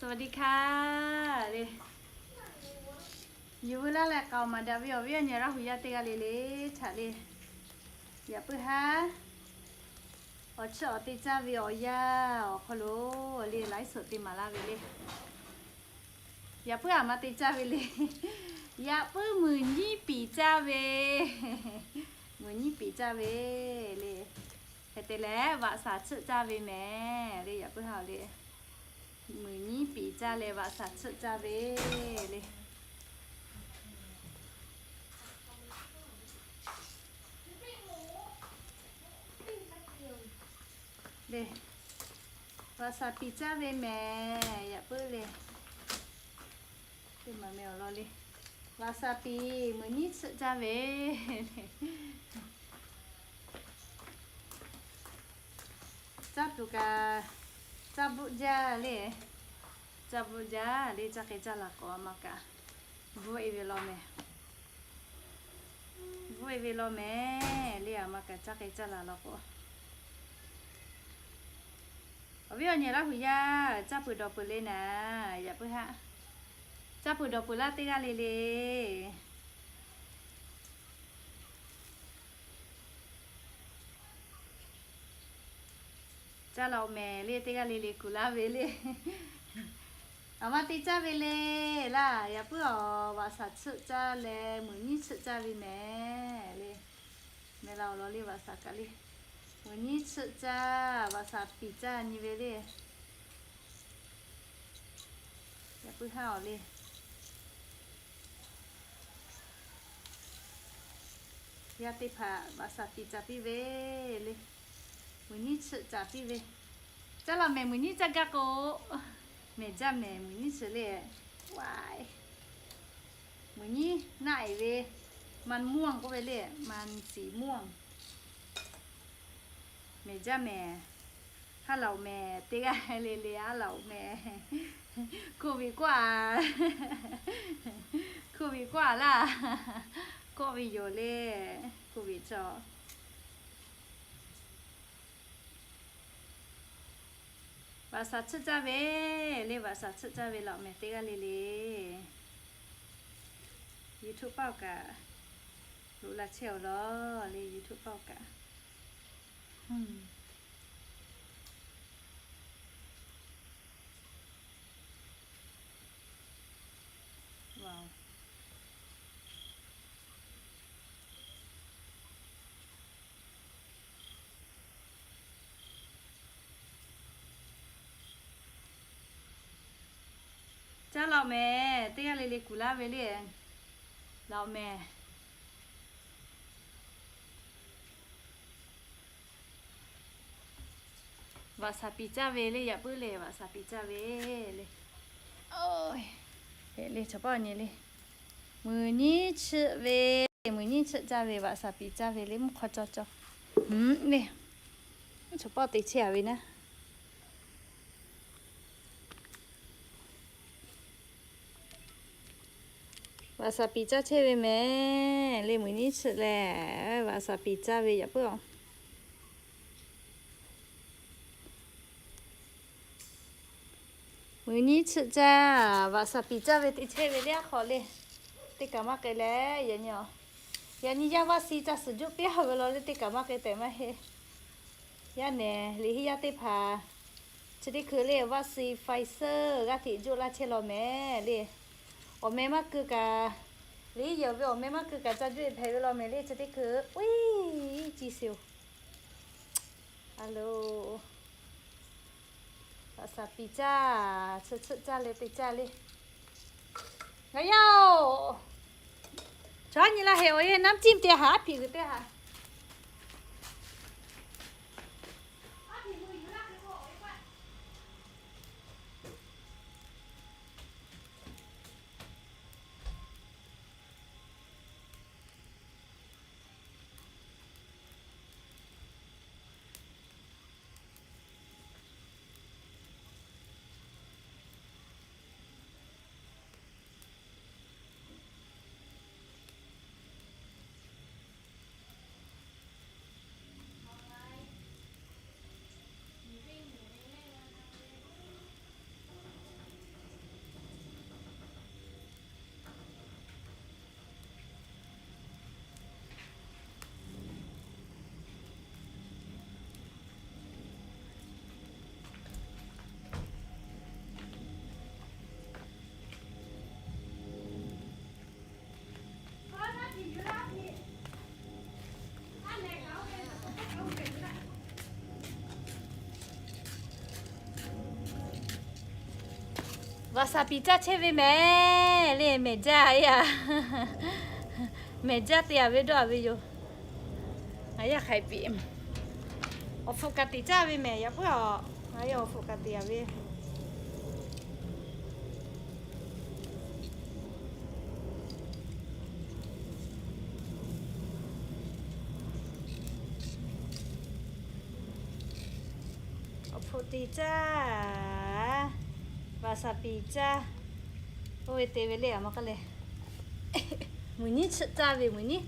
สวัสดีค่ะ le. Yehˬ veu laˇ leh k'aoˍ maˍ daꞈ ve awˬ viˉ awˬ nyi Laˇ hu yaˇ teˇ g'aˇ le le htaꞈ le, yaꞈ puiˉ haˉ awˬ chiˇ awˬ te caˇ ve awˬ yanˇ awˬ hk'aw lo le, ไลฟ์สด te maˍ laˇ ve le. Yaꞈ puiˉ aˬ ma te caˇ ve le. Yaꞈ puiˉ muiˬ nyiˉ piˍ caˇ ve, muiˬ nyiˉ piˍ caˇ ve le. Hk'e te leh vaꞈ shaˍ tsuhˆ caˇ ve mehˍ le. Yaꞈ puiˉ haˉ le, muiˬ nyiˉ piˍ caˇ leh vaꞈ shaˍ tsuhˆ caˇ ve le. Le, vaꞈ shaˍ piˍ caˇ ve mehˍ. Yaꞈ puiˉ le, teˇ maˬ meh awˬ lawn le, vaꞈ shaˍ piˍ muiˬ nyiˉ tsuhˆ caˇ ve. Caˇ tuˬ kaꞈ, caˇ bvuhˆ jaˇ le. Caˇ bvuhˆ jaˇ le. Caˇ k'ai caˇ la k'o aˬ ma kaꞈ bvuhˆ e ve law mehˍ. Bvuhˆ e ve law mehˍ le. Aˬ ma kaꞈ caˇ k'ai caˇ la law k'o, awˬ viˉ awˬ nyi Laˇ hu yaˇ caˇ peuˬ dawˬ peuˬ le naˍ. Yaꞈ puiˉ haˉ caˇ peuˬ dawˬ peuˬ laˇ teˇ g'aˇ le le. Caˇ laꞈ mehˍ le. Teˇ g'aˇ le le kuˬ laˇ ve le. Aˬ ma te caˇ ve le laˇ. Yaꞈ puiˉ awˬ vaꞈ shaˍ tsuhˆ caˇ leh muiˬ nyiˉ tsuhˆ caˇ ve mehˍ le. Mehˍ la awˬ lawn le vaꞈ shaˍ kaꞈ le, muiˬ nyiˉ tsuhˆ caˇ, vaꞈ shaˍ piˍ caˇ nyi ve le. Yaꞈ puiˉ haˉ awˬ le, yaˇ teˇ hpaˍ vaꞈ shaˍ piˍ caˇ piˇ ve le. Muiˬ nyiˉ tsuhˆ caˇ piˇ ve. Caˇ laꞈ mehˍ muiˬ nyiˉ caˇ gaˇ k'o, mehˍ jaˇ mehˍ muiˬ nyiˉ tsuhˆ le. Muiˬ nyiˉ naˆ eˍ ve, มันม่วง k'oˆ ve le, มันสีม่วง. Mehˍ jaˇ mehˍ, haˉ laꞈ mehˍ teˇ g'aˇ le le, haˉ laꞈ mehˍ. Hkoˇ ve k'oˆ a, hkoˇ ve k'oˆ a laˇ, kawˆ ve yoˬ le, hkoˇ ve chaw. Vaꞈ shaˍ tsuhˆ caˇ ve le, vaꞈ shaˍ tsuhˆ caˇ ve laꞈ mehˍ teˇ g'aˇ le le. YouTube paˆ kaꞈ loꞈ la chehˇ awˬ lawn le, YouTube paˆ kaꞈ. Caˇ laꞈ mehˍ teˇ g'aˇ le le kuˬ laˇ ve le. Laꞈ mehˍ. Vaꞈ shaˍ piˍ caˇ ve le, yaꞈ puiˉ le, vaꞈ shaˍ piˍ caˇ ve le. Le chaw paˆ nyi le, muiˬ nyiˉ tsuhˆ ve, muiˬ nyiˉ tsuhˆ caˇ ve, vaꞈ shaˍ piˍ caˇ ve le, mvuhˇ hk'aw caw caw le. Chaw paˆ te chehˇ a ve naˉ. Vaꞈ shaˍ piˍ caˇ chehˇ ve mehˍ le, muiˬ nyiˉ tsuhˆ leh vaꞈ shaˍ piˍ caˇ ve yaꞈ puiˉ a. Muiˬ nyiˉ tsuhˆ caˇ, vaꞈ shaˍ piˍ caˇ ve te chehˇ ve le, aˉ hk'aw le. Teˇ kaꞈ maˇ k'ai leh yaꞈ nyi a, yaꞈ nyi yaˇ vaˆ si caˇ suhˍ juˆ piˇ a ve law le, teˇ kaꞈ maˇ k'ai tehꞈ maˇ heˆ. Yaˇ nehˬ liꞈ henˇ yaˇ teˇ hpaˍ chi teˇ hkui le vaˆ si Pfizer g'aˇ hteꞈ juˆ laˇ chehˇ law mehˍ le. Awˬ meh maˇ keu kaꞈ, liꞈ henˇ yaˇ ve awˬ meh maˇ keu kaꞈ ca juˆ e hpehꞈ ve law mehˍ le, chi teˇ hkui uiˍ ci se oˬ. A lo, vaꞈ shaˍ piˍ caˇ, tsuhˆ tsuhˆ caˇ leh te caˇ le. Ngaˬ yaˇ oˬ, chaw nyi la heꞈ awˬ e น้ำจิ้ม te haꞈ, aˉ hpiꞈ g'uiˬ te haꞈ. Vaꞈ shaˍ piˍ caˇ chehˇ ve mehˍ le, mehˍ jaˇ a. Mehˍ jaˇ te a ve dawˇ a ve yoˬ. Ngaˬ yaˇ hk'aiˍ piˍ. Awˬ hpfuhꞈ kaꞈ teꞈ caˇ ve mehˍ, yaꞈ puiˉ a. Ngaˬ yaˇ awˬ hpfuhꞈ kaꞈ teꞈ a ve. Awˬ hpfuhꞈ teꞈ caˇ, vaꞈ shaˍ piˍ caˇ. Oˇ ve te ve le, a ma k'aˇ le. Mvuhˇ nyi chi caˇ ve mvuhˇ nyi.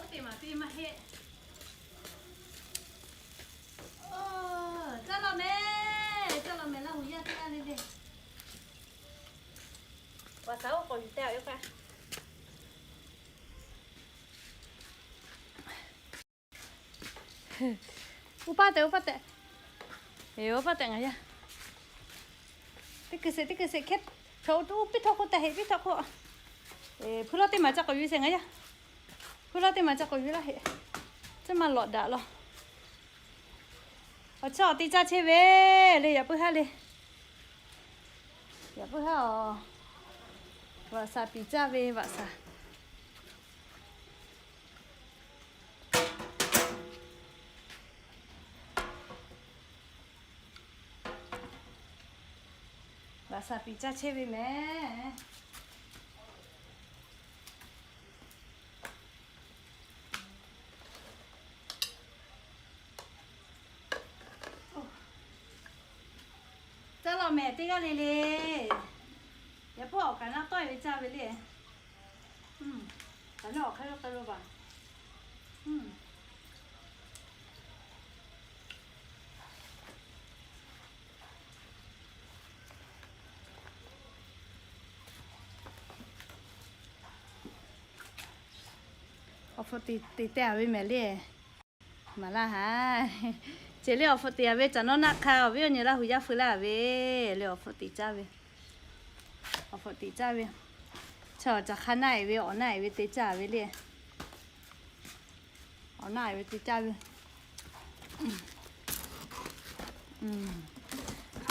Oˇ teˇ maˬ teˇ maˇ heˆ. Oˇ, caˇ law mehˍ, caˇ law mehˍ, Laˇ huˍ yaˇ teˇ g'aˇ le le. Vaꞈ shaˍ oˇ k'awꞈ yuˬ te a ve k'o. Uˉ paˇ tehꞈ, uˉ paˇ tehꞈ. Eˬ, uˉ paˇ tehꞈ ngaˬ yaˇ. Teˇ kuiˬ sheˍ, teˇ kuiˬ sheˍ hkehˉ. Chaw uˉ piˇ htawˇ k'oˆ tehꞈ heˆ, piˇ htawˇ k'oˆ. Eˬ, hpuiˇ lawˇ teˇ maˬ ca k'awꞈ yuˬ sheˍ ngaˬ yaˇ. Hpuiˇ lawˇ teˇ maˬ ca k'awꞈ yuˬ laˇ heˆ. Chi ma lawꞈ daꞈ law. Awˬ chawˇ awˬ te caˇ chehˇ ve le, yaꞈ puiˉ haˉ le. Yaꞈ puiˉ haˉ a. Vaꞈ shaˍ piˍ caˇ ve, vaꞈ shaˍ. Vaꞈ shaˍ piˍ caˇ chehˇ ve mehˍ. Caˇ law mehˍ teˇ g'aˇ le le. Yaꞈ puiˉ awˬ kaꞈ naˆ tawˆ e ve caˇ ve le. Kaꞈ naˆ awˬ hk'aˇ lo k'ai lo baˬ. Hpu te te a ve mehˍ le. Maˍ laˇ ha. Ceˬ le awˬ hpfuhˆ te a ve, caˬ nawˉ naˆ hk'a awˬ viˉ awˬ nyi Laˇ hu yaˇ feu laˇ ve le, awˬ hpfuhˆ te caˇ ve. Awˬ hpfuhˆ te caˇ ve. Chaw caˬ hk'a naˆ e ve, awˬ naˆ e ve te caˇ ve le. Awˬ naˆ e ve te caˇ ve.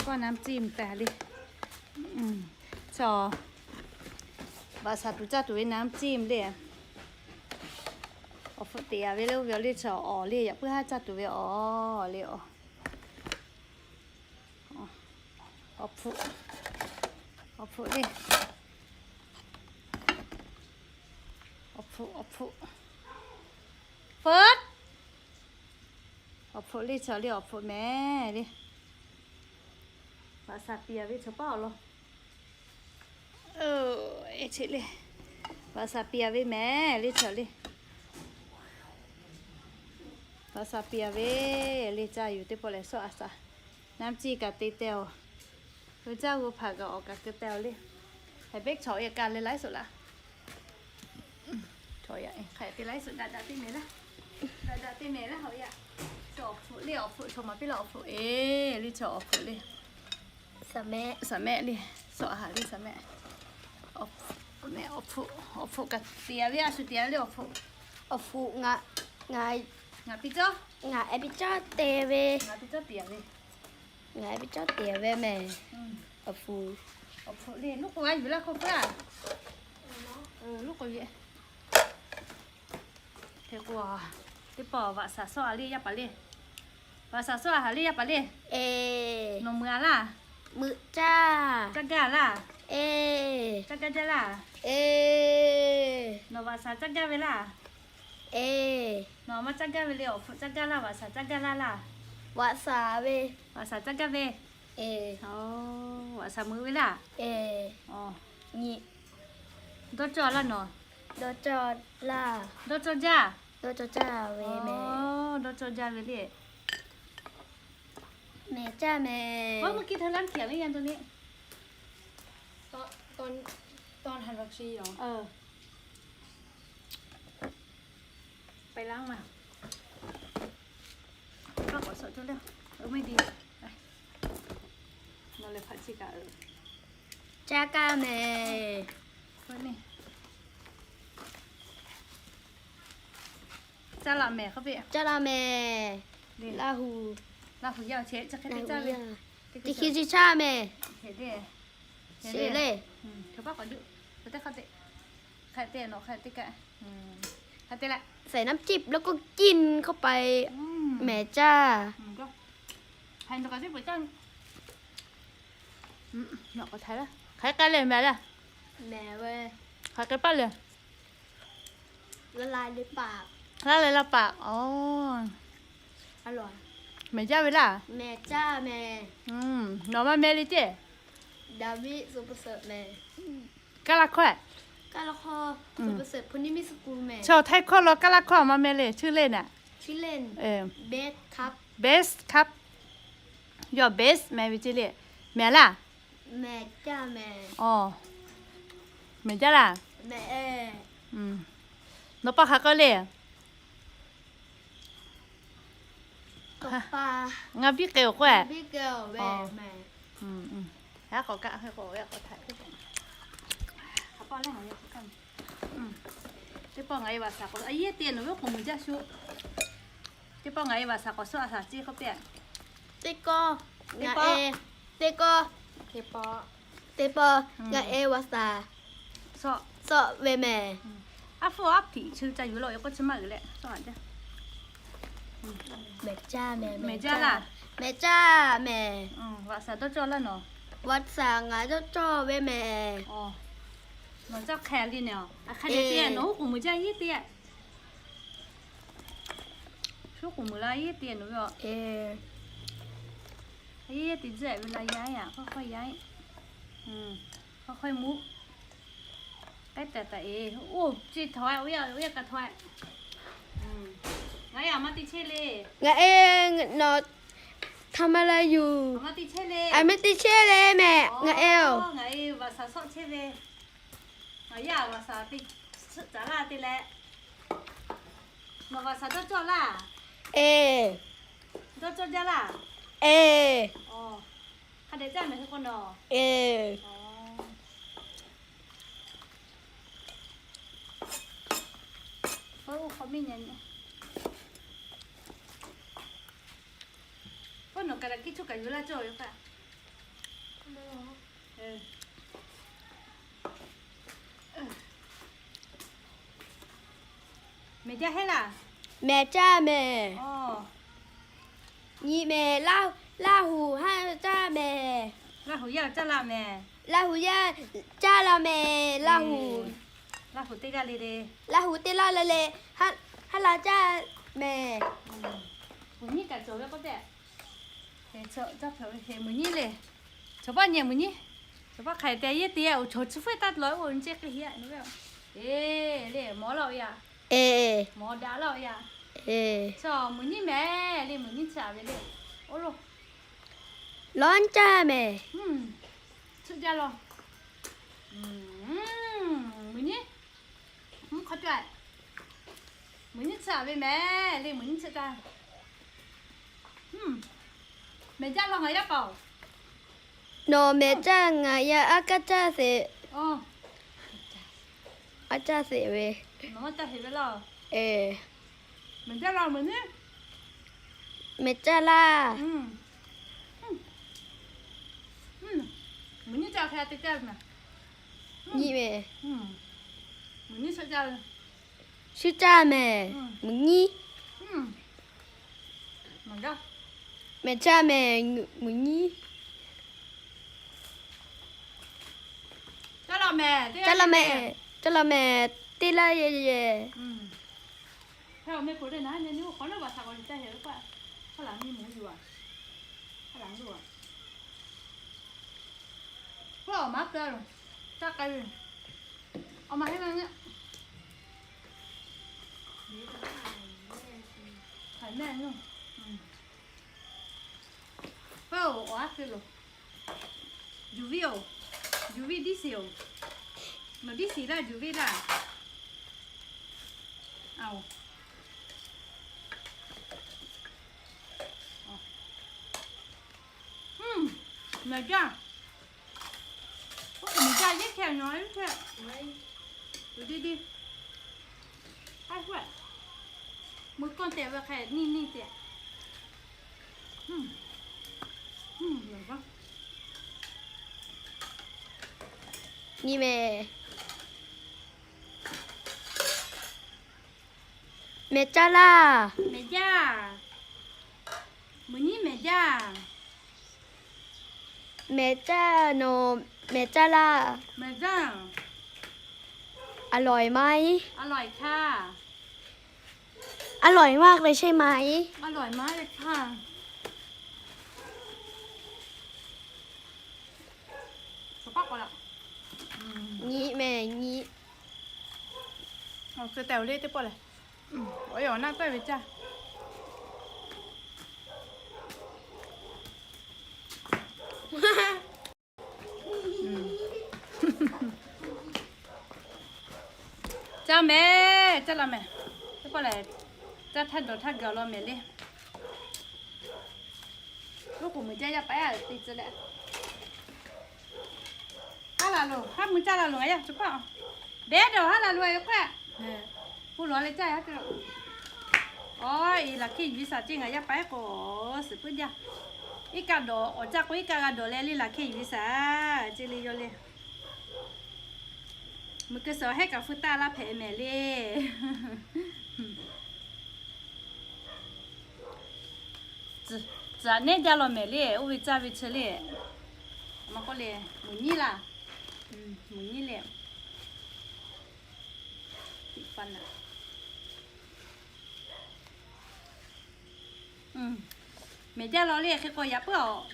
K'awˇ น้ำจิ้ม te le. Chaw vaꞈ shaˍ tuˬ caˇ tuˬ ve น้ำจิ้ม le. Awˬ hpfuhˆ te a ve le, oˇ ve awˬ le chaw awˬ le, yaꞈ puiˉ haˉ caˇ tuˬ ve awˬ le awˬ. Awˬ hpfuhˆ, awˬ hpfuhˆ le. Awˬ hpfuhˆ, awˬ hpfuhˆ. Hpfuhˆ. Awˬ hpfuhˆ le chaw le, awˬ hpfuhˆ mehˍ le. Vaꞈ shaˍ piˍ a ve chaw paˉ awˬ lawn. Eˬ, cheˬ le. Vaꞈ shaˍ piˍ a ve mehˍ le chaw le. Vaꞈ shaˍ piˍ a ve le, caˇ yuˬ teˇ pawˆ lehˬ, sawˆ a shaˍ. น้ำจิ้ม kaꞈ te teh awˬ. Ve caˇ g'uˇ hpaˍ kaꞈ awˬ kaꞈ keu teh awˬ le. Haiˬ beˆ chaw e ka le ไลฟ์สด laˇ. Chaw yaꞈ hk'aˬ te ไลฟ์สด daꞈ daꞈ teˇ mehˍ laˇ. Daꞈ daꞈ teˇ mehˍ laˇ haw yaꞈ. Chaw awˬ hpfuhˆ le, awˬ hpfuhˆ chaw maˍ piˇ laˇ awˬ hpfuhˆ e le, chaw awˬ hpfuhˆ le. Shaˍ mehˆ le, sawˆ a haˍ le shaˍ mehˆ. Awˬ hpfuhˆ, awˬ hpfuhˆ kaꞈ te a ve, a shu te a le awˬ hpfuhˆ. Awˬ hpfuhˆ ngaˬ, ngaˬ, ngaˬ piˇ cawˇ, ngaˬ e piˇ cawˇ te ve. Ngaˬ piˇ cawˇ te a ve. Ngaˬ e piˇ cawˇ te ve mehˍ. Awˬ hpfuhˆ, awˬ hpfuhˆ le, loˉ k'oˍ a yuˬ laˇ hk'oˆ hk'oˆ a. Loˉ k'oˍ ve. Hk'e k'o, teˇ pawˆ vaꞈ shaˍ sawˆ a le yaˇ paˍ le. Vaꞈ shaˍ sawˆ a haˍ le yaˇ paˍ le. Nawˬ meuꞈ a laˇ. Meuꞈ caˇ. Caˇ gaˇ laˇ. Caˇ gaˇ jaˇ laˇ. Nawˬ vaꞈ shaˍ caˇ gaˇ ve laˇ. Nawˬ maˇ caˇ gaˇ ve le, awˬ hpfuhˆ caˇ gaˇ laˇ, vaꞈ shaˍ caˇ gaˇ laˇ laˇ. Vaꞈ shaˍ ve. Vaꞈ shaˍ caˇ gaˇ ve. Vaꞈ shaˍ meuꞈ ve laˇ. Dawˇ cawˇ laˇ nawˬ. Dawˇ cawˇ laˇ. Dawˇ cawˇ jaˇ. Dawˇ cawˇ jaˇ ve mehˍ. Dawˇ cawˇ jaˇ ve le. Mehˍ caˇ mehˍ. ไปล้างมา ป้าขอสดช่วยเรื่อง เออ ไม่ดี ไป นอนเลย ผัดชีกะ เออ caˇ kaˇ mehˍ. Caˇ laˇ mehˍ hk'a peˆ. Caˇ laˇ mehˍ. Laˇ hu, Laˇ hu yaˇ chehˇ chi hk'e te caˇ ve. Chi hk'e chi caˇ mehˍ. Sheˍ le. ใส่น้ำจิ้มแล้วก็กินเข้าไป mehˍ caˇ. Hk'aˬ hk'e le mehˍ le. Hk'aˬ hk'e paˇ le. Laˇ leh laˇ paˍ. Mehˍ jaˇ ve laˇ. Nawˬ maˇ meh le ceˇ. Kaˇ laˇ hkawˇ. Chaw Htaiˇ hkawˇ lo kaˇ laˇ hkawˇ maˇ meh le, ชื่อเล่น a. Best cup. Yawˇ best meh ve ceˇ le. Mehˍ laˇ. Mehˍ jaˇ laˇ. Nawˬ pa hk'aˬ k'oˆ le. Ngaˬ biˇ k'ai-oˬ k'oˆ-e. Teˇ pawˆ ngaˬ e vaꞈ shaˍ k'awꞈ a yehˇ te nawˬ ve oˉ k'oˍ muiˬ jaˇ shu. Teˇ pawˆ ngaˬ e vaꞈ shaˍ k'awꞈ sawˆ a shaˍ ceˇ k'oˆ piˇ-a. Teˇ kawˇ, teˇ kawˇ, teˇ pawˆ ngaˬ e vaꞈ shaˍ sawˆ ve mehˍ. Aˉ hpfuhˇ aˉ hpiꞈ chi ca yuˬ la-o, k'oˆ chi maˇ uiˍ leh sawˆ a jaˇ. Mehˍ caˇ mehˍ, mehˍ jaˇ laˇ. Mehˍ caˇ mehˍ. Vaꞈ shaˍ dawˇ cawˇ laˇ nawˬ. Vaꞈ shaˍ ngaˬ dawˇ cawˇ ve mehˍ. Nawˬ caˇ hk'e le ne, a hk'e le te, nawˬ oˉ k'oˍ muiˬ jaˇ yehˇ te. Shu k'oˍ muiˬ la yehˇ te nawˬ ve a. Yehˇ te zuhˆ ve la yaˇ a, hk'aw hk'aw yaˇ. Hk'aw hk'aw muˆ. K'ai taˍ taˍ e. Oˇ, chi htaw-e, oˇ yaˇ, oˇ yaˇ kaꞈ htaw-e. Ngaˬ e a maˇ te chehˇ le. Ngaˬ e, nawˬ ทำอะไรอยู่ a maˇ te chehˇ le. A maˇ te chehˇ le mehˍ. Ngaˬ e-oˬ. Ngaˬ e vaꞈ shaˍ sawˆ chehˇ ve. Ngaˬ yaˇ vaꞈ shaˍ te caˍ laˇ te leh. Nawˬ g'a shaˍ dawˇ cawˇ laˇ. Eˬ. Dawˇ cawˇ jaˇ laˇ. Eˬ. Hk'a dehꞈ caˇ mehˍ hui k'o nawˬ. Eˬ. Oˇ hk'aw miˇ nyi. Oˇ nawˬ kaꞈ daꞈ kiˇ cuˇ kaꞈ yuˬ laˇ cawˇ yoˬ kaꞈ. Mehˍ jaˇ heˆ laˇ. Mehˍ jaˇ mehˍ. Nyi mehˍ, Laˇ huˍ haˉ caˇ mehˍ. Laˇ huˍ yaˇ caˇ la mehˍ. Laˇ huˍ yaˇ caˇ la mehˍ. Laˇ huˍ, Laˇ huˍ teˇ g'aˇ le le, Laˇ huˍ teˇ laˇ le le, haˉ la caˇ mehˍ. Mvuhˇ nyi kaꞈ cawˬ ve k'oˆ tehꞈ. Mvuhˇ nyi le. Chaw paˇ nyi mvuhˇ nyi. Chaw paˇ hk'aˬ hk'e te yehˇ te yaˇ oˬ, chaw chi hpfuhˇ taˇ law oˬ, nyi ce hk'e heˆ a. Eˬ, le mawˬ laˇ oˬ yaˇ. Eˬ, mawˬ daꞈ laˇ oˬ yaˇ. Eˬ, chaw mvuhˇ nyi mehˍ le, mvuhˇ nyi chi a ve le. Oˇ lo, lawˉ caˇ mehˍ. Tsuhˆ jaˇ law. Mvuhˇ nyi, mvuhˇ nyi chi a ve mehˍ le, mvuhˇ nyi chi a. Mehˍ jaˇ law ngaˬ yaˇ paˍ oˬ. Nawˬ mehˍ jaˇ, ngaˬ yaˇ aˉ kaˉ caˇ sheˍ. Aˉ caˇ sheˍ ve. Eˬ, mehˍ jaˇ laˇ. Nyi mehˍ. Shu caˇ mehˍ, mvuhˇ nyi. Mehˍ jaˇ mehˍ, mvuhˇ nyi. Caˇ la mehˍ, caˇ la mehˍ, teˇ laˇ yehˬ yehˬ. Juˬ viˇ oˬ, juˬ viˇ diˇ shiˍ oˬ. Nawˬ diˇ shiˍ laˇ, juˬ viˇ laˇ. Mehˍ jaˇ. Oˇ k'o mehˍ jaˇ yehˇ hkeh nawˬ yehˇ hkeh. Uˬ deˇ deˇ. Mui kanˇ tehꞈ ve hk'e neˇ neˇ tehꞈ. Nyi mehˍ. Mehˍ caˇ laˇ. Mehˍ jaˇ. Mvuhˇ nyi mehˍ jaˇ. Mehˍ caˇ nawˬ, mehˍ caˇ laˇ. Mehˍ jaˇ. อร่อยไหม อร่อยค่ะ อร่อยมากเลยใช่ไหม อร่อยมากเลยค่ะ Nyi mehˍ nyi. Awˬ, suh tehˬ awˬ le teˇ pawˆ lehˬ. Awˬ, awˬ naˆ tawˆ e ve caˇ. Caˇ mehˍ, caˇ la mehˍ. Teˇ pawˆ lehˬ, caˇ htaˇ dawˬ htaˇ gaˬ law mehˍ le. Oˇ k'oˍ mui caˇ yaˇ paˍ yaˇ te tcuh leh, haˉ la loˬ, haˉ mui caˇ la loˬ ngaˬ yaˇ tcuh paˆ. Behˉ dawˬ haˉ la loˬ a yoˬ k'oˆ. Pu lawˬ leh caˇ yaˇ te lo. Awˬ, i laˬ hkiˇ yuˬ ve shaˍ ceˇ ngaˬ yaˇ paˍ ehˉ k'o, suhˍ puiˉ jaˇ. Iˉ kaˆ dawˬ awˬ caˇ k'o, iˉ kaˆ g'a dawˬ leh le laˬ hkiˇ yuˬ ve shaˍ ceˇ le yawˇ le. Mui keu suhˍ hehˉ kaꞈ feu taˇ laˇ hpehꞈ mehˍ le. Tcuhˍ nehˉ jaˇ law mehˍ le, oˇ ve caˇ ve chi le. Maˇ k'oˆ le, mvuhˇ nyi laˇ. Mvuhˇ nyi le. Mehˍ jaˇ law le hk'e k'o yaꞈ puiˉ awˬ,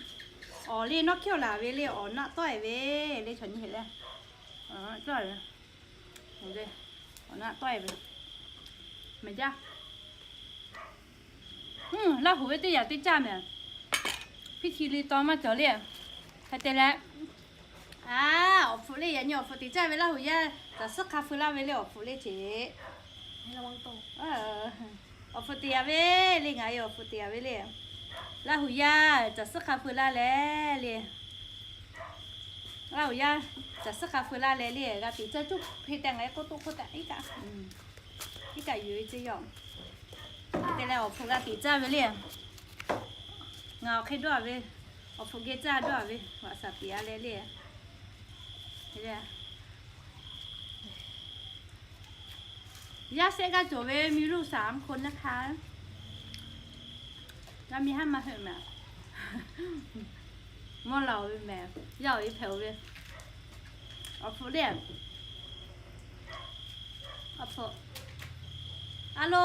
awˬ le nawˉ hkiˇ awˬ laˬ ve le awˬ naˆ tawˆ e ve le chaw nyi heˍ le. Awˬ naˆ tawˆ e ve. Mehˍ jaˇ. Laˇ huˍ ve teˇ yaꞈ teˇ caˇ mehˍ. Hpiˇ hti le taw maˇ cawˬ le. Hk'e te leh, a, awˬ hpfuhꞈ le yaꞈ nyi awˬ hpfuhꞈ teꞈ caˇ ve Laˇ huˍ yaˇ, caˬ suhˉ hk'a feu laˇ ve le awˬ hpfuhꞈ le ceˬ. Awˬ hpfuhꞈ te yaꞈ ve le, ngaˬ e awˬ hpfuhꞈ te yaꞈ ve le. Laˇ huˍ yaˇ caˬ suhˉ hk'a feu laˇ leh le. Laˇ huˍ yaˇ caˬ suhˉ hk'a feu laˇ leh le, g'a teꞈ caˇ cuˇ hk'e tehꞈ ngaˬ e k'oˆ toˆ hk'oˆ tehꞈ iˉ kaˆ, iˉ kaˆ yuˬ ve ceˇ yaˇ. Te leh awˬ hpfuhꞈ g'a teꞈ caˇ ve le. Ngaˬ awˬ hk'e dawˇ ve, awˬ hpfuhꞈ geh caˇ dawˇ ve, vaꞈ saˍ piˍ a leh le. Yaˇ shehˆ g'aˇ cawˬ ve มีลูกสามคนนะคะ g'a mi haˉ maˇ heuˆ mehˍ. Mawˇ la oˬ ve mehˍ, yaˇ awˬ e hpehꞈ oˬ ve. Awˬ hpfuhꞈ le, awˬ hpfuhꞈ, a lo,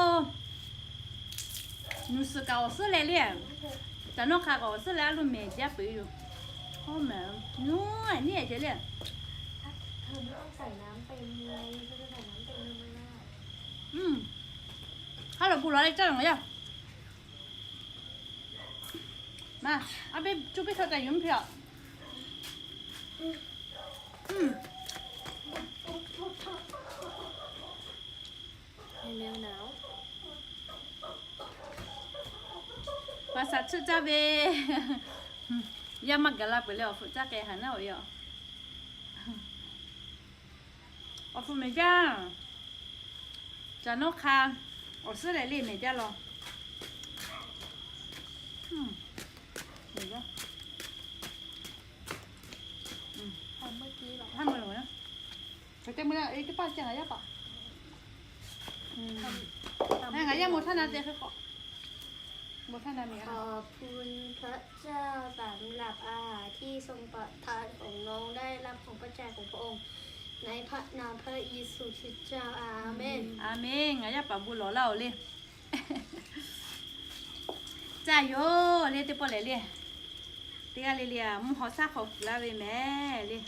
nuˬ suhˍ kaꞈ awˬ suhˉ leh le. Caˬ nawˇ hk'a kaꞈ awˬ suhˉ leh a lo mehˍ jaˇ peuˬ yoˬ. Hawˉ mehˍ, nuˉ nyi ceh le. Haˉ lawˬ bon lawˬ leh caˇ laˬ yaˇ. Ma, a piˇ cuˇ piˇ hk'aw ca yuˬ mvuhˇ hpe aꞈ. Vaꞈ saˍ tsuhˇ caˇ ve, yaˇ maˇ gaˬ la peuˬ leh awˬ hpfuhꞈ caˇ k'ai haˍ naˉ oꞈ yaˇ. Awˬ hpfuhꞈ mehˍ jaˇ. Caˬ nawˇ hk'a awˬ suhˉ leh le mehˍ jaˇ law. Ngaˬ yaˇ mawˬ htaˇ na te hk'e k'o. ขอบคุณพระเจ้าสำหรับอาหารที่ทรงประทานของน้องได้รับของพระเจ้า ในพระนามพระเยซูคริสต์เจ้า อาเมน Aˍmenˍ. Ngaˬ yaˇ paˍ bon lawˬ laˇ oˬ le. Caˇ yoˬ le teˇ pawˆ lehˬ le. Teˇ g'aˇ le le a mvuhˇ haw shaˉ hk'aw kuˬ laˇ ve mehˍ le.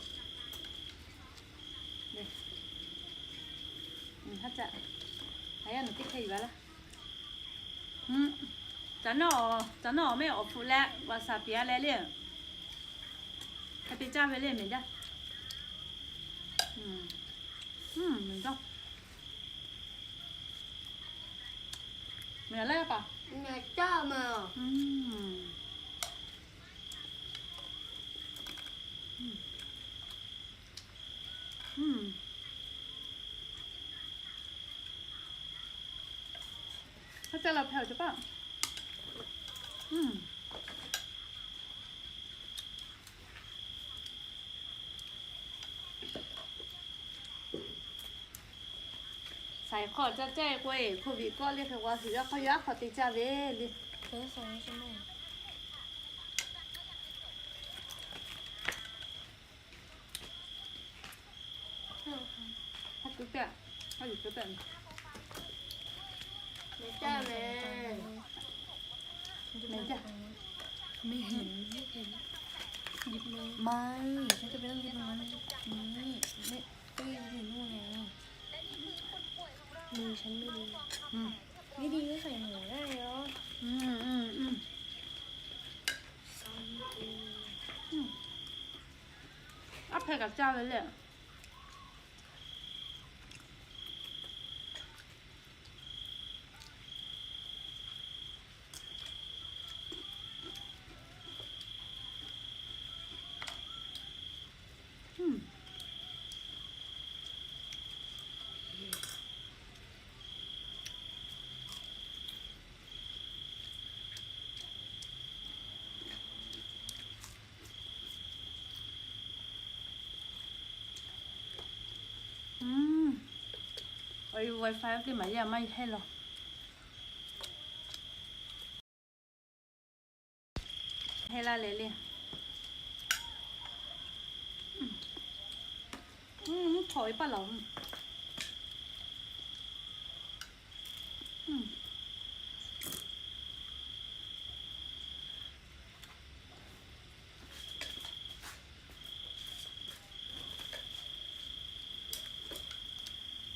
Haˉ caˆ, a yaˇ nawˬ teˇ hkeh yuˬ a laˇ. Caˬ nawˇ, caˬ nawˇ awˬ mehˆ awˬ hpfuhꞈ leh vaꞈ saˍ piˍ a leh le. Hk'e te caˇ ve le mehˍ jaˇ. Mehˍ jaˇ. Mehˍ laˇ paˍ. Mehˍ caˇ mehˍ. Haˉ caˆ la hpehꞈ awˬ cawˬ paˆ. Saiˍ hk'aw caˇ caˇ e k'o e, โควิด kawˆ le hk'e k'o, huiˍ yaˇ hk'aw yaˇ hk'aw te caˇ ve le. Haˉ kuiˬ tehꞈ, haˉ yuˬ kuiˬ tehꞈ. Mehˍ jaˇ mehˍ. Mehˍ jaˇ. ไม่เห็น หยิบเลย ไม่ ฉันจะไปนั่งหยิบตรงนั้น นี่ ไม่ ก็ยืนอยู่นู่นไง มือฉันไม่ดี อืม ไม่ดีก็ใส่หัวได้เหรอ อืม อืม อืม อืม Aˉ hpehꞈ kaꞈ caˇ ve le. Awˬ e wifi teˇ maˍ yaˇ maˇ heˆ law. Heˆ laˇ leh le. Mvuhˇ htawnˍ e paˆ laˬ.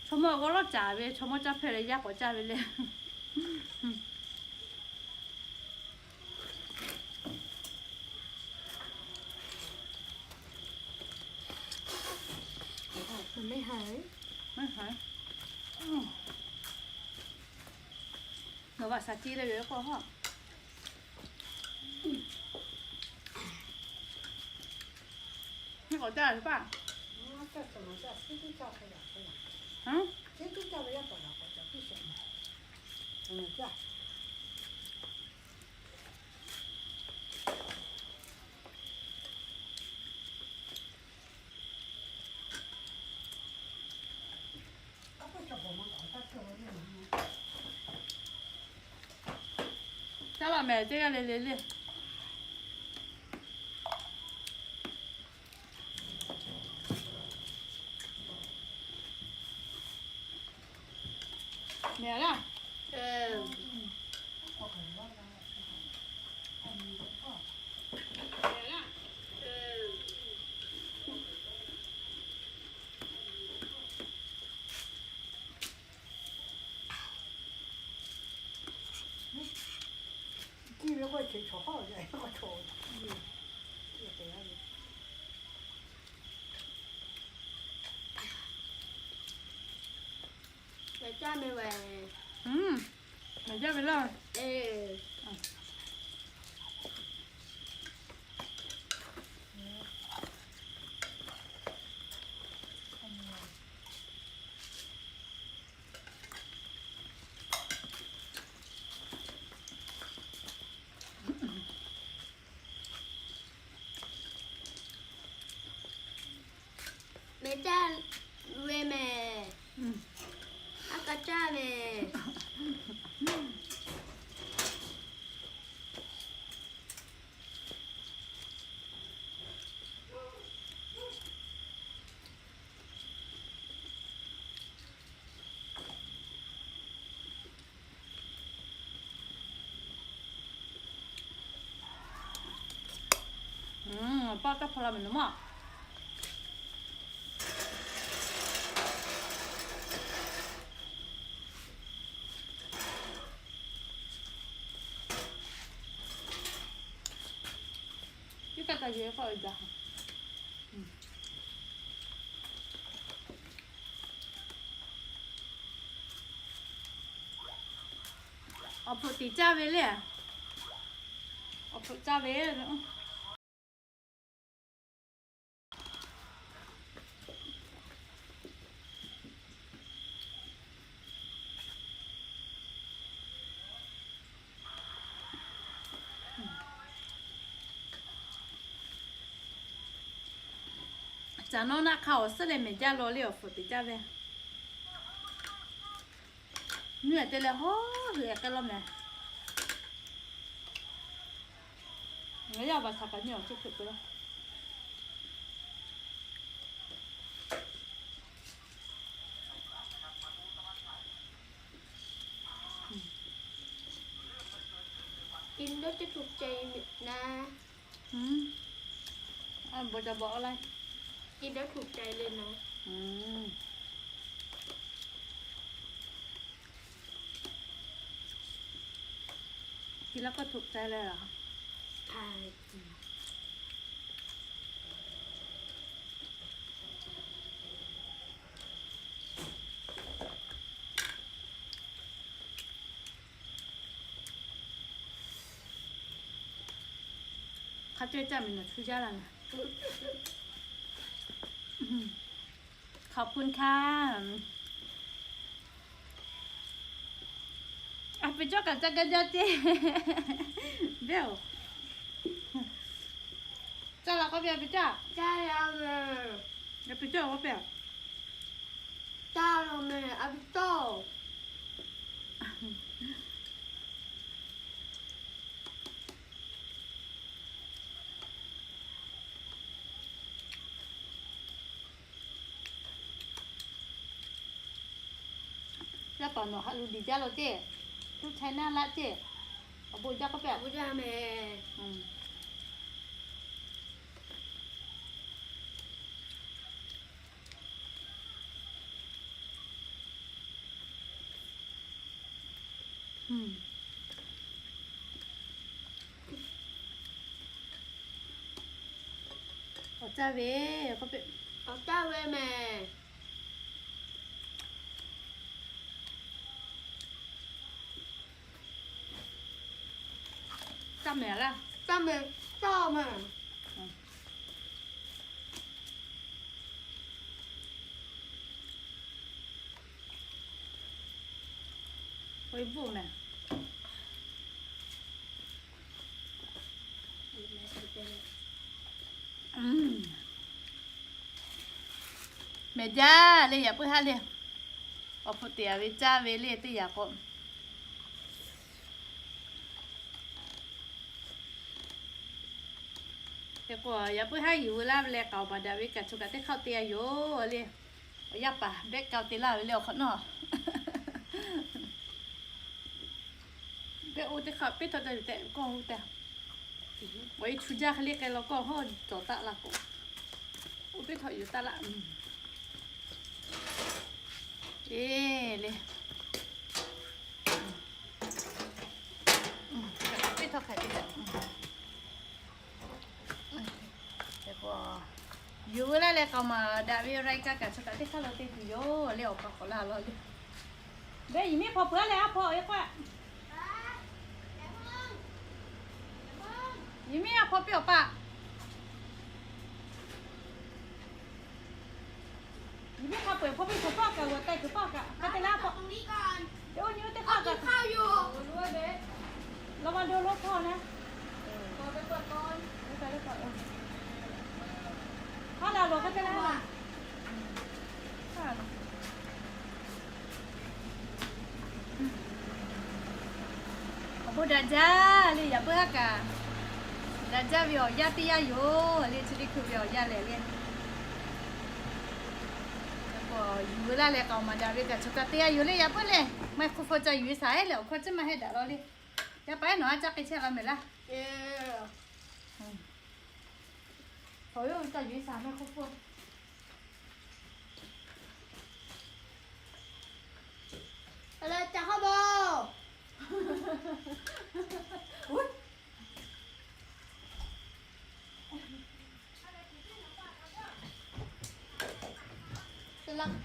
Chaw mawˇ g'awˇ lawˉ caˍ ve, chaw mawˇ caˇ hpehˇ leh yaˇ k'awꞈ caˇ ve le. มันไม่หาย ไม่หาย อืม หนอ Shaˍ ce leh ve k'o ha. Nyi k'awꞈ caˇ ve paˇ. Caˇ laˇ mehˍ teˇ g'aˇ le le le. Mehˍ laˇ. Mehˍ jaˇ ve laˇ. Mehˍ jaˇ ve mehˍ. A kaꞈ caˇ mehˍ. Paˆ taˇ hpaw la mehˍ nawˬ maˇ. Iˉ kaˆ kaꞈ yuˬ e k'oˆ ve jaˇ. Awˬ hpfuhꞈ teꞈ caˇ ve le. Awˬ hpfuhꞈ caˇ ve. Caˬ nawˉ naˆ hk'aˇ awˬ suhˉ leh mehˍ jaˇ law le awˬ hpfuhꞈ teꞈ caˇ ve. Nuˇ ehˍ te leh hawˉ hui ehˍ k'ai law mehˍ. Ngaˬ yaˇ baˬ shaˍ kaꞈ nyi awˬ chi hk'e te laˇ. Iˉ dawˇ teˇ hpu ceh na. Bon ca bawꞈ laˇ. Iˉ dawˇ hpu ceh le na. Chi laˇ k'o htoꞈ cai leh laˬ. Hk'a cawˇ caˇ miˬ nawˬ chu jaˇ laˇ mehˍ. ขอบคุณค่ะ A pi cawˇ kaꞈ caˇ gaˇ jaˇ ceˇ. Beˬ oˬ. Caˇ la k'oˆ piˇ, a pi cawˇ. Caˇ la ve. A pi cawˇ k'oˆ piˇ. Caˇ la mehˍ, a pi cawˇ. Yaˇ paˍ nawˬ haꞈ lu diˬ jaˇ law ceˇ. Tuˇ chaiˇ naˇ laˆ ceˇ. Awˬ bon jaˇ k'oˆ piˇ. Awˬ caˇ ve, awˬ caˇ ve mehˍ. Taˇ mehˍ laˇ, taˇ mehˍ, taˇ mehˍ. Mehˍ jaˇ le, yaꞈ puiˉ haˉ le. Awˬ hpu teꞈ a ve caˇ ve le teˇ yanˇ k'o. Hk'e k'o, yaꞈ puiˉ haˉ yuˬ veu laˇ ve leh k'aoˍ maˍ daꞈ ve kaꞈ choˬ kaꞈ teˇ hk'aˇ te a yoˬ le. Awˬ yaˇ paˍ behˆ kaoˬ te laˇ ve le awˬ hk'awꞈ nawˉ. Behˆ oˇ teˇ hk'aˇ piˇ htawˇ ca yuˬ tehꞈ kawˇ hu tehꞈ. Awˬ e chu jaˇ hk'e le k'ai law kawˇ hawˉ cawˬ taˆ la k'o, oˇ piˇ htawˇ yuˬ taˆ laˇ. E le. Piˇ htawˇ hk'e te. Yuˬ veu laˇ leh k'aoˍ maˍ daꞈ ve raiˇ kaˇ kaꞈ choˬ kaꞈ teˇ hk'aˇ lo te tuˬ yoˬ le awˬ pa k'awꞈ laˇ law le. Behˆ yehˬ miˉ hpaw peuˬ a leh a hpaw e k'o. Yehˬ miˉ a hpaw piˇ awˬ pa. Yehˬ miˉ hk'a peu-eˬ hpaw piˇ kuiˬ paˇ kaꞈ g'uiˬ teh kuiˬ paˇ kaꞈ hk'a te laˇ k'o, teˇ oˇ nyi oˇ teˇ hk'aˇ kaꞈ, law ma do lo hpaw na. Haˉ la lo hk'a te laˇ. Awˬ bon daꞈ jaˇ le, yaꞈ puiˉ haˉ kaꞈ daꞈ jaˇ ve awˬ yanˇ teˇ yanˇ yoˬ le, chi teˇ hkui ve awˬ yanˇ lehˬ le. Yuˬ veu laˇ leh k'aoˍ maˍ daꞈ ve kaꞈ choˬ kaꞈ te a yoˬ le, yaꞈ puiˉ le. Maˇ hk'oˆ hpawˇ ca yuˬ ve saˍ ehˉ leh awˬ hkawˇ ciˉ maˇ heˆ daꞈ law le. Yaˇ paˍ ehˉ nawˬ a caˇ k'ai chehˇ la mehˍ laˇ. Awˬ yawˇ hui ca yuˬ ve saˍ maˇ hk'oˆ hpawˇ. Ca hk'a bo.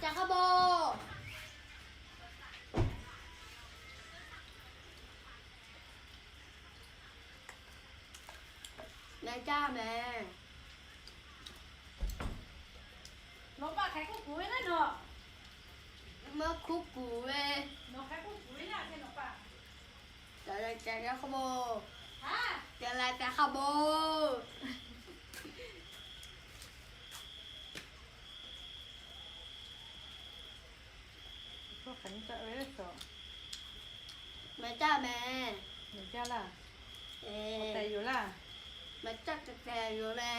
Ca hk'a bo. Ngaˬ caˇ mehˍ. Nawˬ pa hk'aˬ hk'e k'oˆ kuˬ ve le nawˬ. Maˇ hk'oˆ kuˬ ve. Nawˬ hk'aˬ hk'e k'oˆ kuˬ ve le nawˬ pa. Ca la ca hk'a bo. Ca la ca hk'a bo. Maˇ caˇ mehˍ. Maˇ caˇ laˇ. Tehˬ yoˬ laˇ. Maˇ caˇ tehˬ yoˬ le.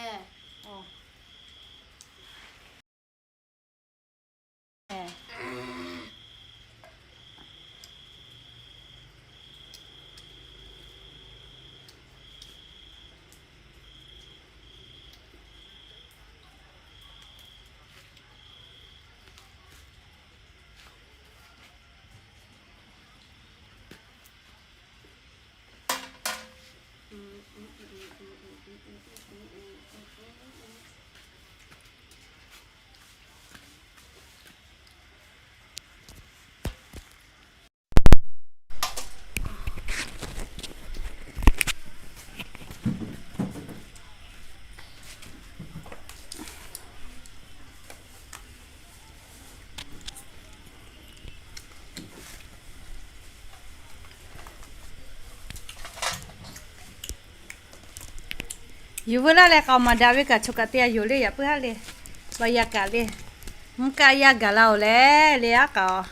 Yuˬ veu laˇ leh k'aoˍ maˍ daꞈ ve kaꞈ choˬ kaꞈ te a yoˬ le, yaꞈ puiˉ haˉ le. Baˬ yaˇ kaꞈ le, mvuhˇ kaˆ yaˇ gaˬ la-oˬ leh le aˉ k'aoˍ,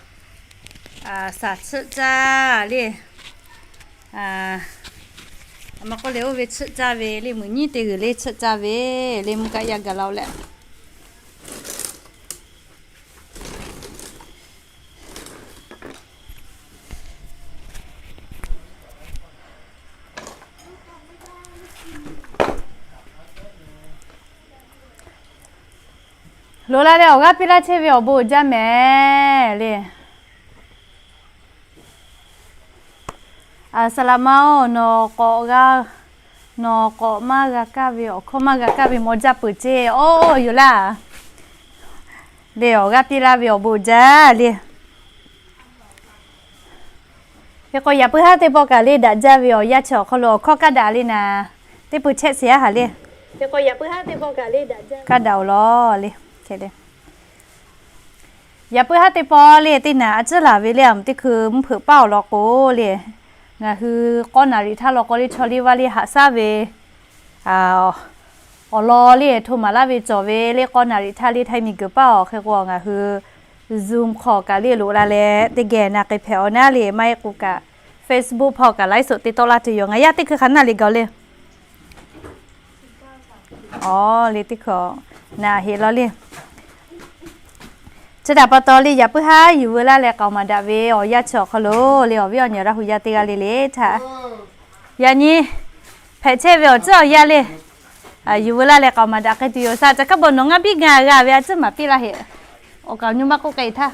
saˍ tsuhˆ caˇ le. A ma k'oˆ le, oˇ ve tsuhˆ caˇ ve le, meuꞈ nyiˉ te g'uiˬ le tsuhˆ caˇ ve le, mvuhˇ kaˆ yaˇ gaˬ la-oˬ leh. Loꞈ la leh awˬ g'aˇ piˇ laˇ chehˇ ve awˬ bon uiˍ jaˇ mehˍ le. Aˍsaˍlaˍma-oˬ, nawˬ k'awꞈ g'a, nawˬ k'awꞈ maˇ g'a kaˇ ve awˬ hkawˇ maˇ g'a kaˇ ve maw jaˇ peuˬ ceˇ. Oˇ yoˬ laˇ. Le awˬ g'aˇ piˇ laˇ ve awˬ bon uiˍ jaˇ le. Hk'e k'o, yaꞈ puiˉ haˉ teˇ pawˆ kaꞈ le daꞈ jaˇ ve awˬ yanˇ chi awˬ hk'aw lo awˬ hkawˇ kaˇ daꞈ le naˍ, teˇ pui chehˇ shiˍ-a haˍ le. Kaˇ daꞈ-oˬ lawˬ le. Yaꞈ puiˉ haˉ teˇ pawˆ le teˇ naˍ a ciˉ laˬ ve le, a moˍ teˇ hkui mvuhˇ hpeuꞈ paˇ awˬ lawn k'o le, ngaˬ hui k'awˇ naˍ riˍ htaˇ law k'o le chaw liˇ vaˇ liˇ haꞈ shaˉ ve awˬ lawn le hto maˍ laˇ ve cawˬ ve le, k'awˇ naˍ riˍ htaˇ le htaiˇ miˬ guiˬ paˇ awˬ hk'e k'o ngaˬ hui Zoom hk'aw kaꞈ le loꞈ la leh teˇ geh na k'ai hpehꞈ-aw naˉ le, maˇ heˆ k'o kaꞈ Facebook hpawˇ kaꞈ ไลฟ์สด te tawˆ laˇ tuˬ yoˬ. Ngaˬ yaˇ teˇ hkui hk'aˬ naˆ le gaˬ le. Aˬ le teˇ hkui naˍ heˍ law le. Chi htaꞈ pa taw le yaꞈ puiˉ haˉ yuˬ veu laˇ leh k'aoˍ maˍ daꞈ ve awˬ yanˇ chi awˬ hk'aw lo le awˬ viˉ awˬ nyi Laˇ hu yaˇ teˇ g'aˇ le le htaꞈ yaꞈ nyi hpehꞈ chehˇ ve awˬ tcuhˉ awˬ yanˇ le yuˬ veu laˇ leh k'aoˍ maˍ daꞈ k'ai tuˬ yoˬ. Saˍ ca hkaˉ bawˬ nawˬ ngaˇ biˇ g'a g'a ve a ciˉ maˍ piˇ laˇ heꞈ. Awˬ kaˍ awˬ nyi maˇ k'oˆ k'ai htaˇ,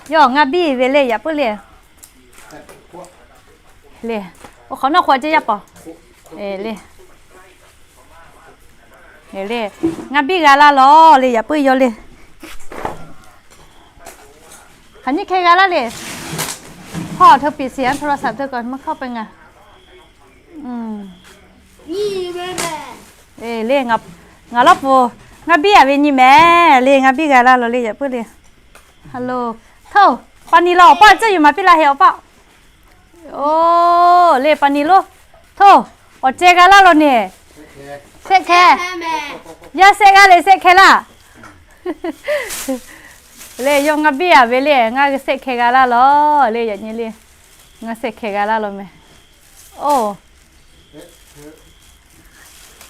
yawˇ ngaˇ biˇ ve le yaꞈ puiˉ le. Le, awˬ hk'awꞈ nawˉ hk'oˆ a ciˉ yaˇ paˍ le. Le, ngaˇ biˇ g'a laˇ lawˬ le yaꞈ puiˉ yawˇ le. Hk'aˬ nyiˇ hkeh g'a laˇ le. Hpawˇ hteu piˍ shiˍ-a, โทรศัพท์ hteu kaꞈ maˇ hk'aˇ peuˬ ngaˬ. Le, ngaˬ lawˉ pfuhˍ ngaˇ biˇ a ve nyi mehˍ le, ngaˇ biˇ g'a laˇ lawˬ le yaꞈ puiˉ le. Htawˇ, pa ni law awˬ paˆ a ciˉ yuˬ maˍ piˇ laˇ heꞈ awˬ paˆ. Oˬ, le pa ni lo. Htawˇ, awˬ ceh g'a laˇ lawˬ neˬ. Shehˆ hkeh. Yaˇ shehˆ g'aˇ le shehˆ hkeh laˇ. Le yawˇ ngaˇ biˇ a ve le, ngaˇ shehˆ hkeh g'a laˇ lawˬ le yaꞈ nyi le. Ngaˇ shehˆ hkeh g'a laˇ lawˬ mehˍ. Oˬ,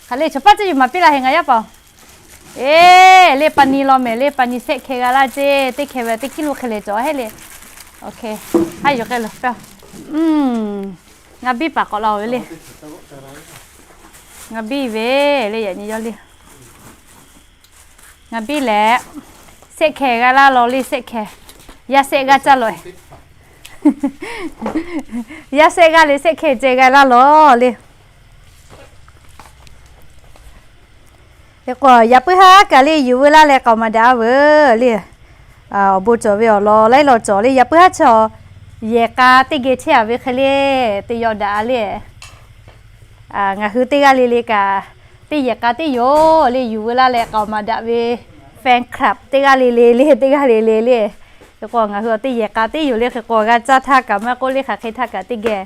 hk'aˬ le chaw paˆ ciˉ yuˬ maˍ piˇ laˇ heꞈ ngaˬ yaˇ paˍ. Eˬ, le pa ni law mehˍ le, pa ni shehˆ hkeh g'a laˇ ceˇ, teˇ hkeh ve teˇ kiˇ lo hk'e leh cawˬ heˆ le. Oˬ hk'e, haˉ yuˬ k'ai lawˬ pe. Ngaˇ biˇ paˍ k'awꞈ la-oˬ ve le. Ngaˇ biˇ ve le yaꞈ nyi yawˇ le. Ngaˇ biˇ lehˬ, shehˆ hkeh g'a laˇ lawˬ le shehˆ hkeh. Yaˇ shehˆ g'aˇ caˇ lawˬ. Yaˇ shehˆ g'aˇ le shehˆ hkeh ceh g'a laˇ lawˬ le. Hk'e k'o yaꞈ puiˉ haˉ kaꞈ le yuˬ veu laˇ leh k'aoˍ maˍ daꞈ veuˬ le. Awˬ bon cawˬ ve awˬ lawn laiˉ lawn cawˬ le yaꞈ puiˉ haˉ chaw yehˬ k'a teˇ geh chehˇ a ve hk'e le, te yaw daꞈ le. Ngaˬ hui teˇ g'aˇ le le kaꞈ, teˇ yehˬ k'a teˇ yoˬ le yuˬ veu laˇ leh k'aoˍ maˍ daꞈ ve fan club teˇ g'aˇ le le le teˇ g'aˇ le le le. Hk'e k'o ngaˬ hui awˬ teˇ yehˬ k'a teˇ yoˬ le hk'e k'o g'a caˇ htaˇ kaꞈ maˇ k'oˆ le hk'aˬ hk'e htaˇ kaꞈ teˇ geh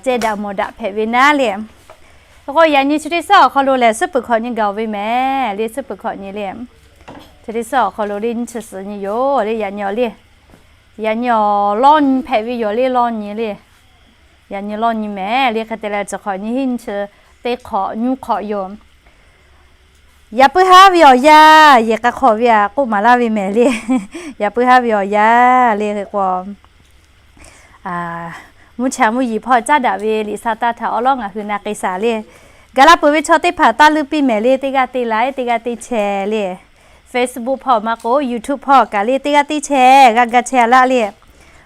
ceh daꞈ mawˬ daꞈ hpehꞈ ve naˉ le. Hk'e k'o yaꞈ nyi chi teˇ suhˉ awˬ hk'aw lo lehˬ suhˉ peuˬ hkawꞈ nyi gaˬ ve mehˍ le suhˉ peuˬ hkawꞈ nyi le. Chi teˇ suhˉ awˬ hk'aw lo le nyi chi suhˍ nyi yoˬ le yaꞈ nyi awˬ le. Yaꞈ nyi awˬ lawˇ nyi hpehꞈ ve yoˬ le lawˇ nyi le. Yaꞈ nyi lawˇ nyi mehˍ le hk'e te leh chi hk'awꞈ nyi hiˉ nyi chi teˇ hk'awꞈ nyuˇ hk'awꞈ yoˬ. Yaꞈ puiˉ haˉ ve awˬ yanˇ yehˬ k'a hk'awꞈ ve aꞈ k'oˆ maˍ laˇ ve mehˍ le. Yaꞈ puiˉ haˉ ve awˬ yanˇ le hk'e k'o mvuhˇ cha mvuhˇ yeˬ hpawˇ caˉ daꞈ ve liꞈ sha taˇ htaꞈ awˉ lawˉ ngaˬ hui na k'ai shaˍ le. Gaˬ la peuˬ ve chaw teˇ hpaˍ taˇ leuˇ piˇ mehˍ le teˇ g'aˇ te like teˇ g'aˇ te share le. Facebook hpawˇ maˇ k'o YouTube hpawˇ kaꞈ le teˇ g'aˇ teˇ share g'a ga share laˇ le.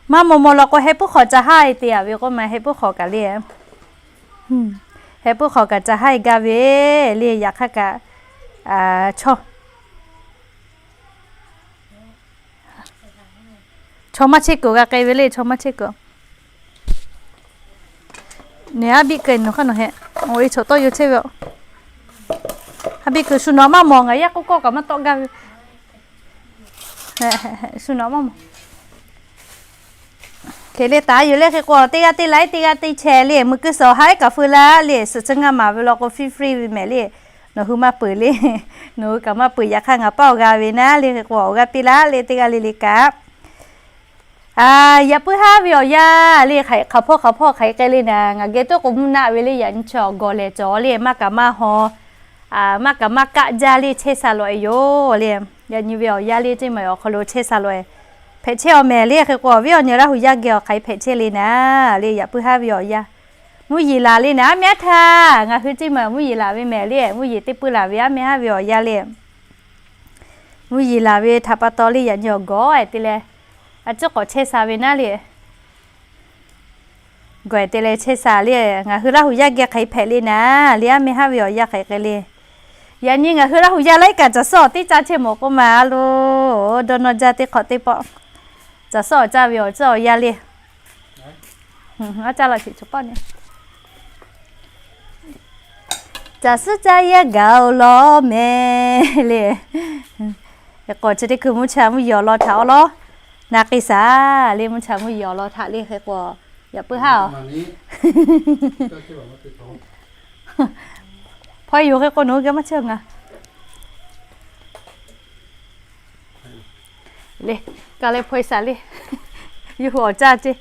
Maˇ maw maw law k'o heh puiˉ hk'awꞈ ca haˉ-e te a ve k'oˆ ma heh puiˉ hk'awꞈ kaꞈ le. Heh puiˉ hk'awꞈ kaꞈ ca haˉ-e gaˇ ve le yaꞈ hk'aˇ kaꞈ chaw maˇ chehˇ kuiˬ g'a k'ai ve le chaw maˇ chehˇ kuiˬ. Neˬ aˉ biˇ keu nawˬ hk'aˇ nawˬ heh, awˬ e chaw tawˇ yaw chehˇ ve. Aˉ biˇ keu shu nawˬ maˇ mawˬ ngaˬ yaˇ k'oˆ kawˆ kaꞈ maˇ tawˆ gaˇ ve. Shu nawˬ maˇ mawˬ. Hk'e le taˍ yoˬ le hk'e k'o teˇ g'aˇ teˇ like teˇ g'aˇ teˇ share le meuˬ kuiˬ suhˍ haˉ kaꞈ feu laˇ le suhˍ chi ngaˇ maˍ ve law k'o free free ve mehˍ le. Nawˬ hui maˇ peuˬ le. Nawˬ hui kaꞈ maˇ peuˬ yaꞈ hk'aˇ ngaˬ paˇ awˬ g'a ve naˉ le hk'e k'o awˬ g'aˇ piˇ laˇ le teˇ g'aˇ le le kaꞈ. Yaꞈ puiˉ haˉ ve awˬ yanˇ le hk'aˬ hk'aˬ hpawˇ hk'aˬ hpawˇ hk'aˬ hk'e k'ai le naˍ, ngaˬ geh tuˉ k'o mvuhˇ naˆ ve le yaꞈ nyi chi awˬ gawˬ lehˬ cawˬ le maˇ kaꞈ maˇ haw, maˇ kaꞈ maˇ kaˆ jaˇ le chehˇ sha lawꞈ-e yoˬ le. Yaꞈ nyi ve awˬ yanˇ le ceˇ maˬ awˬ hk'aw lo chehˇ sha lawꞈ-e hpehꞈ chehˇ-aw mehˍ le hk'e k'o awˬ viˉ awˬ nyi Laˇ hu yaˇ geh awˬ hk'aˬ hk'e hpehꞈ chehˇ le naˍ le yaꞈ puiˉ haˉ ve awˬ yanˇ. Mvuhˇ yeˬ laˬ le naˍ aˉ mehˉ aˉ htaˇ ngaˬ hui ceˇ maˬ mvuhˇ yeˬ laˬ ve mehˍ le mvuhˇ yeˬ teˇ puiˉ laˬ ve aˉ mehˉ haˉ ve awˬ yanˇ le. Mvuhˇ yeˬ laˬ ve htaꞈ pa taw le yaꞈ nyi awˬ gawˬ-e te leh, a ciˉ k'awꞈ chehˇ sha ve naˉ le. Gawˬ-e te leh chehˇ sha le, ngaˬ hui Laˇ hu yaˇ geh hk'aˬ hk'e hpehꞈ le naˍ le aˉ mehˉ haˉ ve awˬ yanˇ hk'aˬ hk'e le. Yaꞈ nyi ngaˬ hui Laˇ hu yaˇ laiˉ kaꞈ caˬ suhˉ awˬ teˇ caˇ chehˇ mawˬ k'oˆ ma a lo, dawˇ nawˇ jaˇ teˇ hk'awꞈ teˇ pawˆ. Caˬ suhˉ awˬ caˇ ve awˬ tcuhˉ awˬ yanˇ le. Aˉ caˇ la sheˍ chaw paˆ nyi. Caˬ suhˉ caˇ yehˇ gaˬ-oˬ lawˬ mehˍ le. K'awꞈ chi teˇ hkui mvuhˇ cha mvuhˇ yeˬ awˬ lawn htaꞈ awˉ lawˉ na k'ai shaˍ le. Mvuhˇ cha mvuhˇ yeˬ awˬ lawn htaꞈ le hk'e k'o, yaꞈ puiˉ haˉ-oˬ. Hpaw yoˬ hk'e k'o nawˬ hui g'a maˇ chehˇ ngaˬ le. Ka leh hpaw-e shaˍ le. Yawˇ hui awˬ caˇ ceˇ.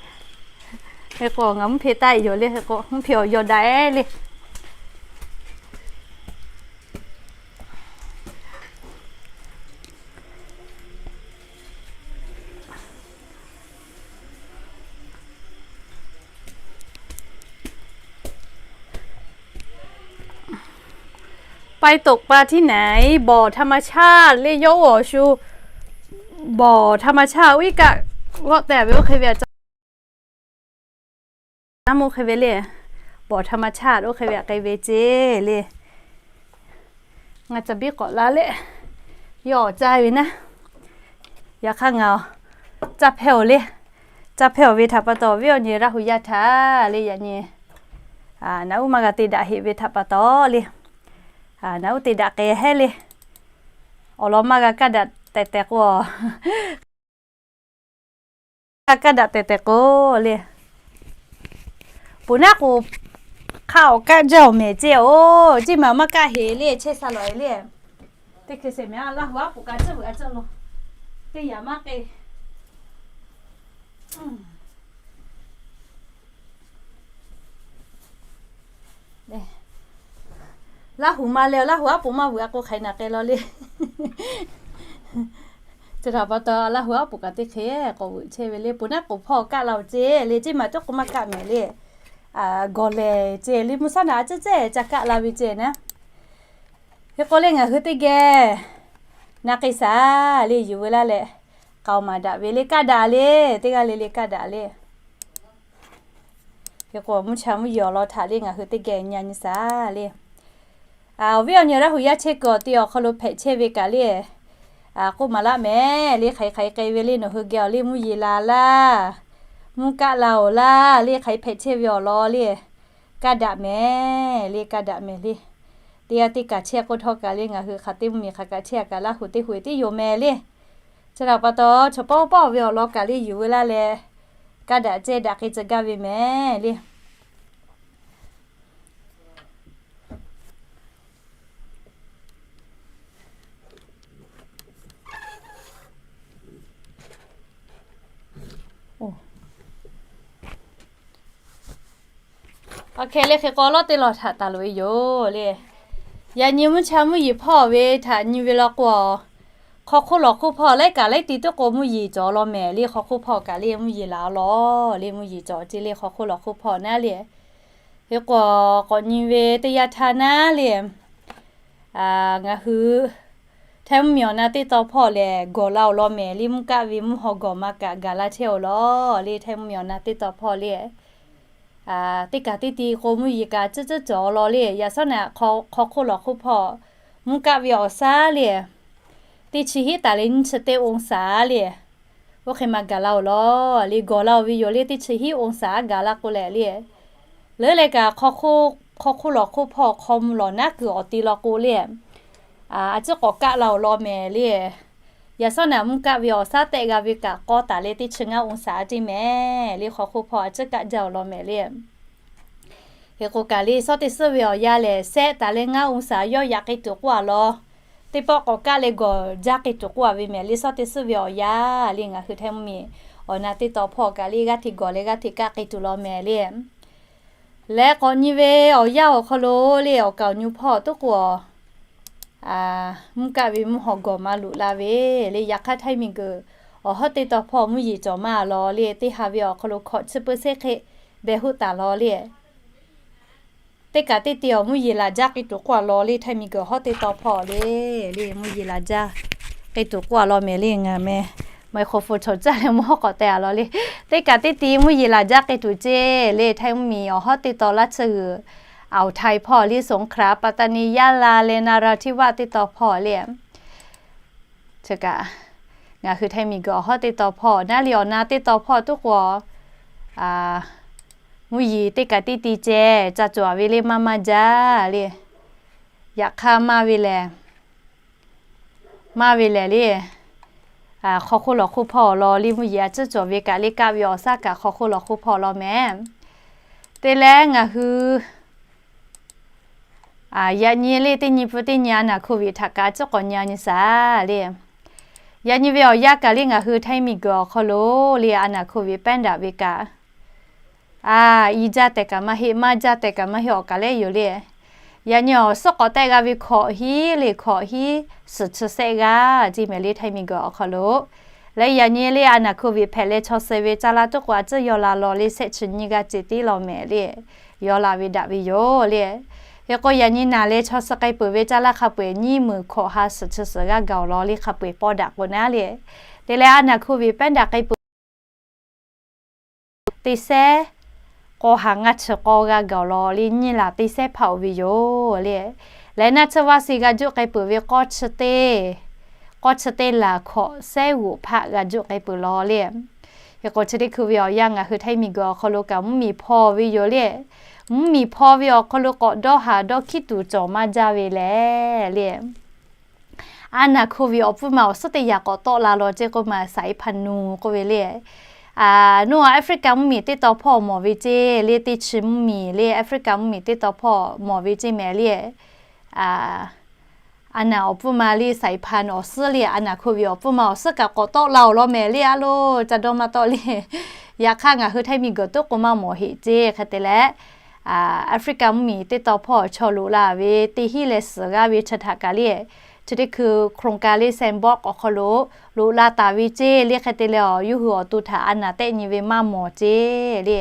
Hk'e k'o ngaˬ mvuhˇ hpe taˆ-e yoˬ le. Hk'e k'o mvuhˇ hpe awˬ yaw daꞈ-e le. Paiˇ toꞈ pa htiˉ naˍ-iˉ บ่อธรรมชาติ le. Yawˇ oˇ awˬ shu บ่อธรรมชาติ uˉ iˉ kaˆ g'awˆ teh ve oˇ hk'e ve a ca naˉ meuˇ hk'e ve le. บ่อธรรมชาติ oˇ hk'e ve a k'ai ve ceˇ le. Ngaˬ ca biˇ k'awꞈ la le. Yawˇ awˬ caˇ ve naˉ, yaꞈ hk'aˇ ngaˬ caˇ hpehˇ-oˬ le. Caˇ hpehˇ-oˬ ve htaꞈ pa taw, viˉ awˬ nyi Laˇ huˍ yaˇ htaꞈ le yaꞈ nyi naˬ uˉ maˇ g'a te daꞈ heꞈ ve htaꞈ pa taw le, naˬ uˉ te daꞈ k'ai hehˉ le. Awˬ lawn maˇ g'a kaˇ daꞈ tehˬ tehˬ k'o, kaˇ daꞈ tehˬ tehˬ k'o le, puˍ naˉ k'o hk'aˆ awˬ kaˆ jaˇ-oˬ mehˍ ceˇ-oˬ. Ceˇ maˬ maˇ kaˆ heˍ le, chehˇ sha lawˬ-e le. Teˇ hkui sheˍ mehˍ a, Laˇ huˍ aˉ poꞈ kaꞈ tcuhˉ veuꞈ a cawˇ lo teˇ yanˇ maˇ k'ai. Laˇ huˍ ma leh Laˇ huˍ aˉ poꞈ maˇ veuꞈ a k'o hk'aˬ hk'e naˬ k'ai law le. Chi htaꞈ pa taw Laˇ huˍ aˉ poꞈ kaꞈ teˇ hk'e k'awꞈ veuꞈ chehˇ ve le. Puˍ naˉ k'o hpawˇ kaˆ la-oˬ ceˇ le, ceˇ maˬ tuˉ k'o maˇ kaˆ mehˍ le. Gawˬ lehˬ ceˇ le, mvuhˇ shaˉ naꞈ a ciˉ cehˇ ca kaˆ la ve ceˇ naˉ. Hk'e k'o le ngaˬ hui teˇ geh na k'ai shaˍ le, yuˬ veu laˇ leh k'aoˍ maˍ daꞈ ve le, kaˆ daꞈ le, teˇ g'aˇ le le kaˆ daꞈ le. Hk'e k'o mvuhˇ cha mvuhˇ yeˬ awˬ lawn htaꞈ le ngaˬ hui teˇ geh nyi nyi shaˍ le. Awˬ viˉ awˬ nyi Laˇ huˍ yaˇ chehˇ kuiˬ awˬ te awˬ hk'aw lo hpehꞈ chehˇ ve kaꞈ le, k'oˆ maˍ laˆ mehˍ le, hk'aˬ hk'e k'ai ve le, nawˬ hui geh awˬ le mvuhˇ yeˬ laˬ laˇ, mvuhˇ kaˆ la-oˬ laˇ le, hk'aˬ hk'e hpehꞈ chehˇ ve awˬ lawn le, kaˆ daꞈ mehˍ le, kaˆ daꞈ mehˍ le. Teˇ g'aˇ teˇ kaꞈ chehˇ k'oˆ htawˇ kaꞈ le, ngaˬ hui hk'aˬ teˇ mvuhˇ miˬ hk'aˬ kaꞈ chehˇ a kaꞈ Laˇ huˍ teˇ huˍ tiˉ yoˬ mehˍ le. Chi htaꞈ pa taw chaw pawˆ pawˆ ve awˬ lawn kaꞈ le yuˬ veu laˇ leh, kaˆ daꞈ cehˇ daꞈ k'ai tcuh gaˇ ve mehˍ le. Awˬ hk'e le hk'e k'o lawˇ teˇ lawˬ htaꞈ taˍ loꞈ-e yoˬ le. Yaꞈ nyi mvuhˇ cha mvuhˇ yeˬ hpawˇ ve htaꞈ nyi ve law k'o, hk'aw hk'oˆ lawˬ hk'oˆ hpawˇ laiˉ kaꞈ laiˉ ti tuˉ k'o mvuhˇ yeˬ cawˬ law mehˍ le. Hk'aw hk'oˆ hpawˇ kaꞈ le mvuhˇ yeˬ laˬ law le, mvuhˇ yeˬ cawˬ ceˇ le hk'aw hk'oˆ lawˬ hk'oˆ hpawˇ naˉ le. Hk'e k'o k'awꞈ nyi ve teˇ yanˇ htaˇ naˉ le, ngaˬ hui Htaiˇ mvuhˇ miˬ awˬ na teˇ taw hpawˇ lehˬ gawˬ la-oˬ law mehˍ le. Mvuhˇ kaˆ ve mvuhˇ haw gawˬ ma kaꞈ gaˬ la chehˇ-oˬ law le. Htaiˇ mvuhˇ miˬ awˬ na teˇ taw hpawˇ le teˇ kaꞈ teˇ ti k'o mvuhˇ yeˬ kaꞈ ciˉ ciˉ cawˬ law le. Yaꞈ shawˉ naꞈ hk'aw hk'oˆ lawˬ hk'oˆ hpawˇ mvuhˇ kaˆ ve awˬ shaˉ le teˇ chi hiˉ taˍ leh nyiˇ chi teˇ องศา le, oˇ hk'e ma gaˬ la-oˬ law le. Gawˬ la-oˬ ve yoˬ le, teˇ chi hiˉ องศา gaˬ la k'o lehˬ le. Leuˉ leh kaꞈ hk'aw hk'oˆ lawˬ hk'oˆ hpawˇ hk'aw mvuh lawˬ naˉ kuiˬ awˬ te law k'o le, a ciˉ k'awꞈ kaˆ la-oˬ law mehˍ le. Yaꞈ shawˉ naꞈ mvuhˇ kaˆ ve awˬ shaˉ tehˆ g'a ve kaꞈ k'awˇ taˍ leh teˇ chi ngaˇ องศา ceˇ mehˍ le. Hk'aw hk'oˆ hpawˇ a ciˉ kaˆ jaˇ-oˬ law mehˍ le. Hk'e k'o kaꞈ le shawˉ teˇ suhˉ ve awˬ yanˇ lehˬ shehˆ taˍ leh ngaˇ องศา yawˇ yaꞈ k'ai tuˬ k'oˆ-a law. Teˇ pawˆ k'awꞈ kaˆ leh gawˬ jaˇ k'ai tuˬ k'oˆ-a ve mehˍ le. Shawˉ teˇ suhˉ ve awˬ yanˇ le ngaˬ hui Htaiˇ mvuhˇ miˬ awˬ na teˇ taw hpawˇ kaꞈ le g'aˇ hteꞈ gawˬ leh g'aˇ hteꞈ kaˆ k'ai tuˬ law mehˍ le. Leh k'awꞈ nyi ve awˬ yanˇ awˬ hk'aw lo le awˬ kaˍ awˬ nyu hpawˇ tuˉ k'o mvuhˇ kaˆ ve mvuhˇ haw gawˬ ma luꞈ la ve le. Yaꞈ hk'aˇ Htaiˇ miˬguiˬ awˬ hawˉ teˇ taw hpawˇ mvuhˇ yeˬ cawˬ maˇ law le. Teˇ ha ve awˬ hk'aw lo hkawꞈ chi peu shehˇ hk'e beh hoˆ taˍ law le. Teˇ kaꞈ teˇ ti awˬ mvuhˇ yeˬ laˬ jaˇ k'ai tuˬ k'oˆ-a law le. Htaiˇ miˬguiˬ awˬ hawˉ teˇ taw hpawˇ le le mvuhˇ yeˬ laˬ jaˇ k'ai tuˬ k'oˆ-a law mehˍ le. Ngaˬ meh maiˍ hk'oˍ hpu chaw caˇ leh mvuhˇ hawˉ k'awꞈ teh-a law le. Teˇ kaꞈ teˇ ti mvuhˇ yeˬ laˬ jaˇ k'ai tuˬ ceˇ le. Htaiˇ mvuhˇ miˬ awˬ hawˉ teˇ taw laˇ chi g'uiˬ, อ่าวไทย hpawˇ le, สงขลา ปัตตานี ยะลา leh นราธิวาส teˇ taw hpawˇ le. Chi kaꞈ ngaˬ hui Htaiˇ miˬguiˬ awˬ hawˉ teˇ taw hpawˇ naˉ le awˬ na teˇ taw hpawˇ tuˉ k'o, a, mvuhˇ yeˬ teˇ kaꞈ tiˇ ti ceh ca cawˬ ve le maˇ maˇ jaˇ le. Yaꞈ hk'aˇ maˇ ve lehˬ, maˇ ve lehˬ le, hk'aw hk'oˆ lawˬ hk'oˆ hpawˇ law le mvuhˇ yeˬ a ciˉ cawˬ ve kaꞈ le kaˆ ve awˬ saˉ kaꞈ hk'aw hk'oˆ lawˬ hk'oˆ hpawˇ law mehˍ. Te leh ngaˬ hui yaꞈ nyi le teˇ nyi pui teˇ nyi a naˬ hko viꞈ htaꞈ kaꞈ a ciˉ k'awꞈ nyi a nyi shaˍ le. Yaꞈ nyi ve awˬ yanˇ kaꞈ le ngaˬ hui htaiˇ miˬguiˬ awˬ hk'aw lo le a naˬ hko viꞈ pehˉ daꞈ ve kaꞈ a, i jaˇ tehꞈ kaꞈ maˇ heˆ, maˇ jaˇ tehꞈ kaꞈ maˇ heˆ awˬ kaꞈ lehˉ yoˬ le. Yaꞈ nyi awˬ suhˉ k'awꞈ tehˆ g'a ve hkawꞈ hiˉ le hkawꞈ hiˉ suhˍ chi sehˆ g'aˇ ceˇ mehˍ le htaiˇ miˬguiˬ awˬ hk'aw lo. Leh yaꞈ nyi le a naˬ hko viꞈ hpehꞈ leh chaw suh ve caˇ laˇ tuˉ k'o a ciˉ yaw la law le sehˆ chi nyiˇ g'aˇ ceˇ tiˉ law mehˍ le. Yaw la ve daꞈ ve yoˬ le. Hk'e k'o yaꞈ nyi naˬ leh chaw suh k'ai peuˬ ve caˇ laˇ hk'a peu-eˬ nyiˇ meunˍ hkawꞈ ha suhˍ chi suhˍ g'aˇ gaˬ awˬ lawn le hk'a peu-eˬ pawˇ daꞈ k'o naˉ le. Te leh a naˬ hko viꞈ pehˉ daꞈ k'ai peuˬ teˇ sehˉ k'aw ha ngaˇ chi k'awˇ g'aˇ gaˬ awˬ lawn le nyiˇ laˬ teˇ sehˉ hpaˆ oˬ ve yoˬ le. Leh naˆ tsuhˇ vaˇ se g'a juˆ k'ai peuˬ ve k'awˇ chi teˇ, k'awˇ chi teˇ laˬ hkawꞈ sehˉ g'oꞈ hpaˆ g'a juˆ k'ai peuˬ law le. Hk'e k'o chi teˇ hkui ve awˬ yanˇ ngaˬ hui htaiˇ miˬguiˬ awˬ hk'aw lo kaꞈ mvuhˇmiˬ hpaw ve yoˬ le. Mvuhˇmiˬ hpaw ve awˬ hk'aw lo k'awꞈ dawˇ haˍ dawˇ hkiˉ tuˬ cawˬ maˇ jaˇ ve lehˬ le. A naˬ hko viꞈ awˬ pfuhˇ ma awˬ suhˉ teˇ yaꞈ k'awꞈ tawˆ la law ceˇ k'oˆ ma saiˍ hpa nuˬ k'oˆ ve le. Naw Africa mvuhˇmiˬ teˇ taw hpawˇ mawˬ ve ceˇ le teˇ chi mvuhˇmiˬ le Africa mvuhˇmiˬ teˇ taw hpawˇ mawˬ ve ceˇ mehˍ le. A naˬ awˬ pfuhˇ ma le saiˍ hpa awˬ suhˉ le a naˬ hko viꞈ awˬ pfuhˇ ma awˬ suhˉ kaꞈ k'awꞈ tawˆ la awˬ lawn mehˍ le a lo ca dawˇ maˇ tawˆ le. Yaꞈ hk'aˇ ngaˬ hui htaiˇ miˬguiˬ tuˉ k'o maˇ mawˬ heꞈ ceˇ hk'e te leh Africa mvuhˇmiˬ teˇ taw hpawˇ chaw loꞈ la ve teˇ hinˉ leh suhˍ g'aˇ ve chi htaꞈ kaꞈ le chi teˇ hkui โครงการ le sandbox awˬ hk'aw lo loꞈ la taˍ ve ceˇ le hk'e te leh awˬ yawˇ hui awˬ to htaꞈ a naˬ tehˆ nyi ve maˇ mawˬ ceˇ le.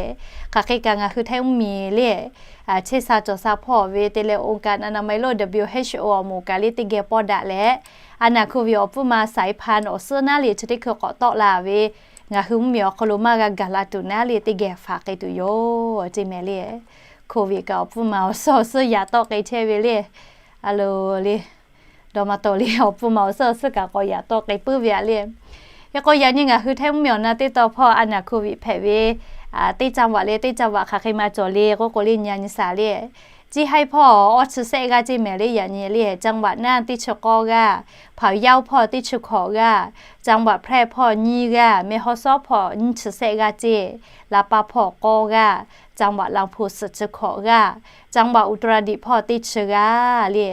Hk'aˬ hk'e kaꞈ ngaˬ hui htaiˇ mvuhˇmiˬ le chehˇ sha cawˬ sha hpawˇ ve te leh องค์การอนามัยโลก WHO awˬ moˍ kaꞈ le teˇ geh pawˇ daꞈ leh a naˬ hko viꞈ awˬ pfuhˇ ma saiˍ hpa awˬ suhˉ naˉ le chi teˇ hkui k'awꞈ tawˆ la ve ngaˬ hui mvuhˇmiˬ awˬ hk'aw lo maˇ g'a gaˬ la tuˬ naˉ le teˇ geh faˍ k'ai tuˬ yoˬ ceˇ mehˍ le. Hko viꞈ kaꞈ awˬ pfuhˇ ma awˬ suhˉ awˬ suhˉ yaꞈ tawˆ k'ai chehˇ ve le. A lo le dawˇ maˇ tawˆ le awˬ pfuhˇ ma awˬ suhˉ awˬ suhˉ kaꞈ k'awꞈ yaꞈ tawˆ k'ai puiˉ ve a le. Hk'e k'o yaꞈ nyi ngaˬ hui htaiˇ mvuhˇmiˬ awˬ na teˇ taw hpawˇ a naˬ hko viꞈ hpehꞈ ve teˇ จังหวัด le teˇ จังหวัด hk'aˬ hk'e ma cawˬ le k'oˆ k'o le nyi a nyi shaˍ le. Ceˇ haiˇ hpawˇ awˇ chi sehˆ g'aˇ ceˇ mehˍ le yaꞈ nyi le จังหวัด naˆ teˇ chi k'awˇ g'aˇ, พะเยา hpawˇ teˇ chi hkawꞈ g'aˇ, จังหวัดแพร่ hpawˇ nyiˇ g'aˇ, แม่ฮ่องสอน hpawˇ nyiˇ chi sehˆ g'aˇ ceˇ, ลำปาง hpawˇ k'awˇ g'aˇ, จังหวัดลำพูน suhˍ chi hkawꞈ g'aˇ, จังหวัดอุตรดิตถ์ hpawˇ teˇ chi g'aˇ le.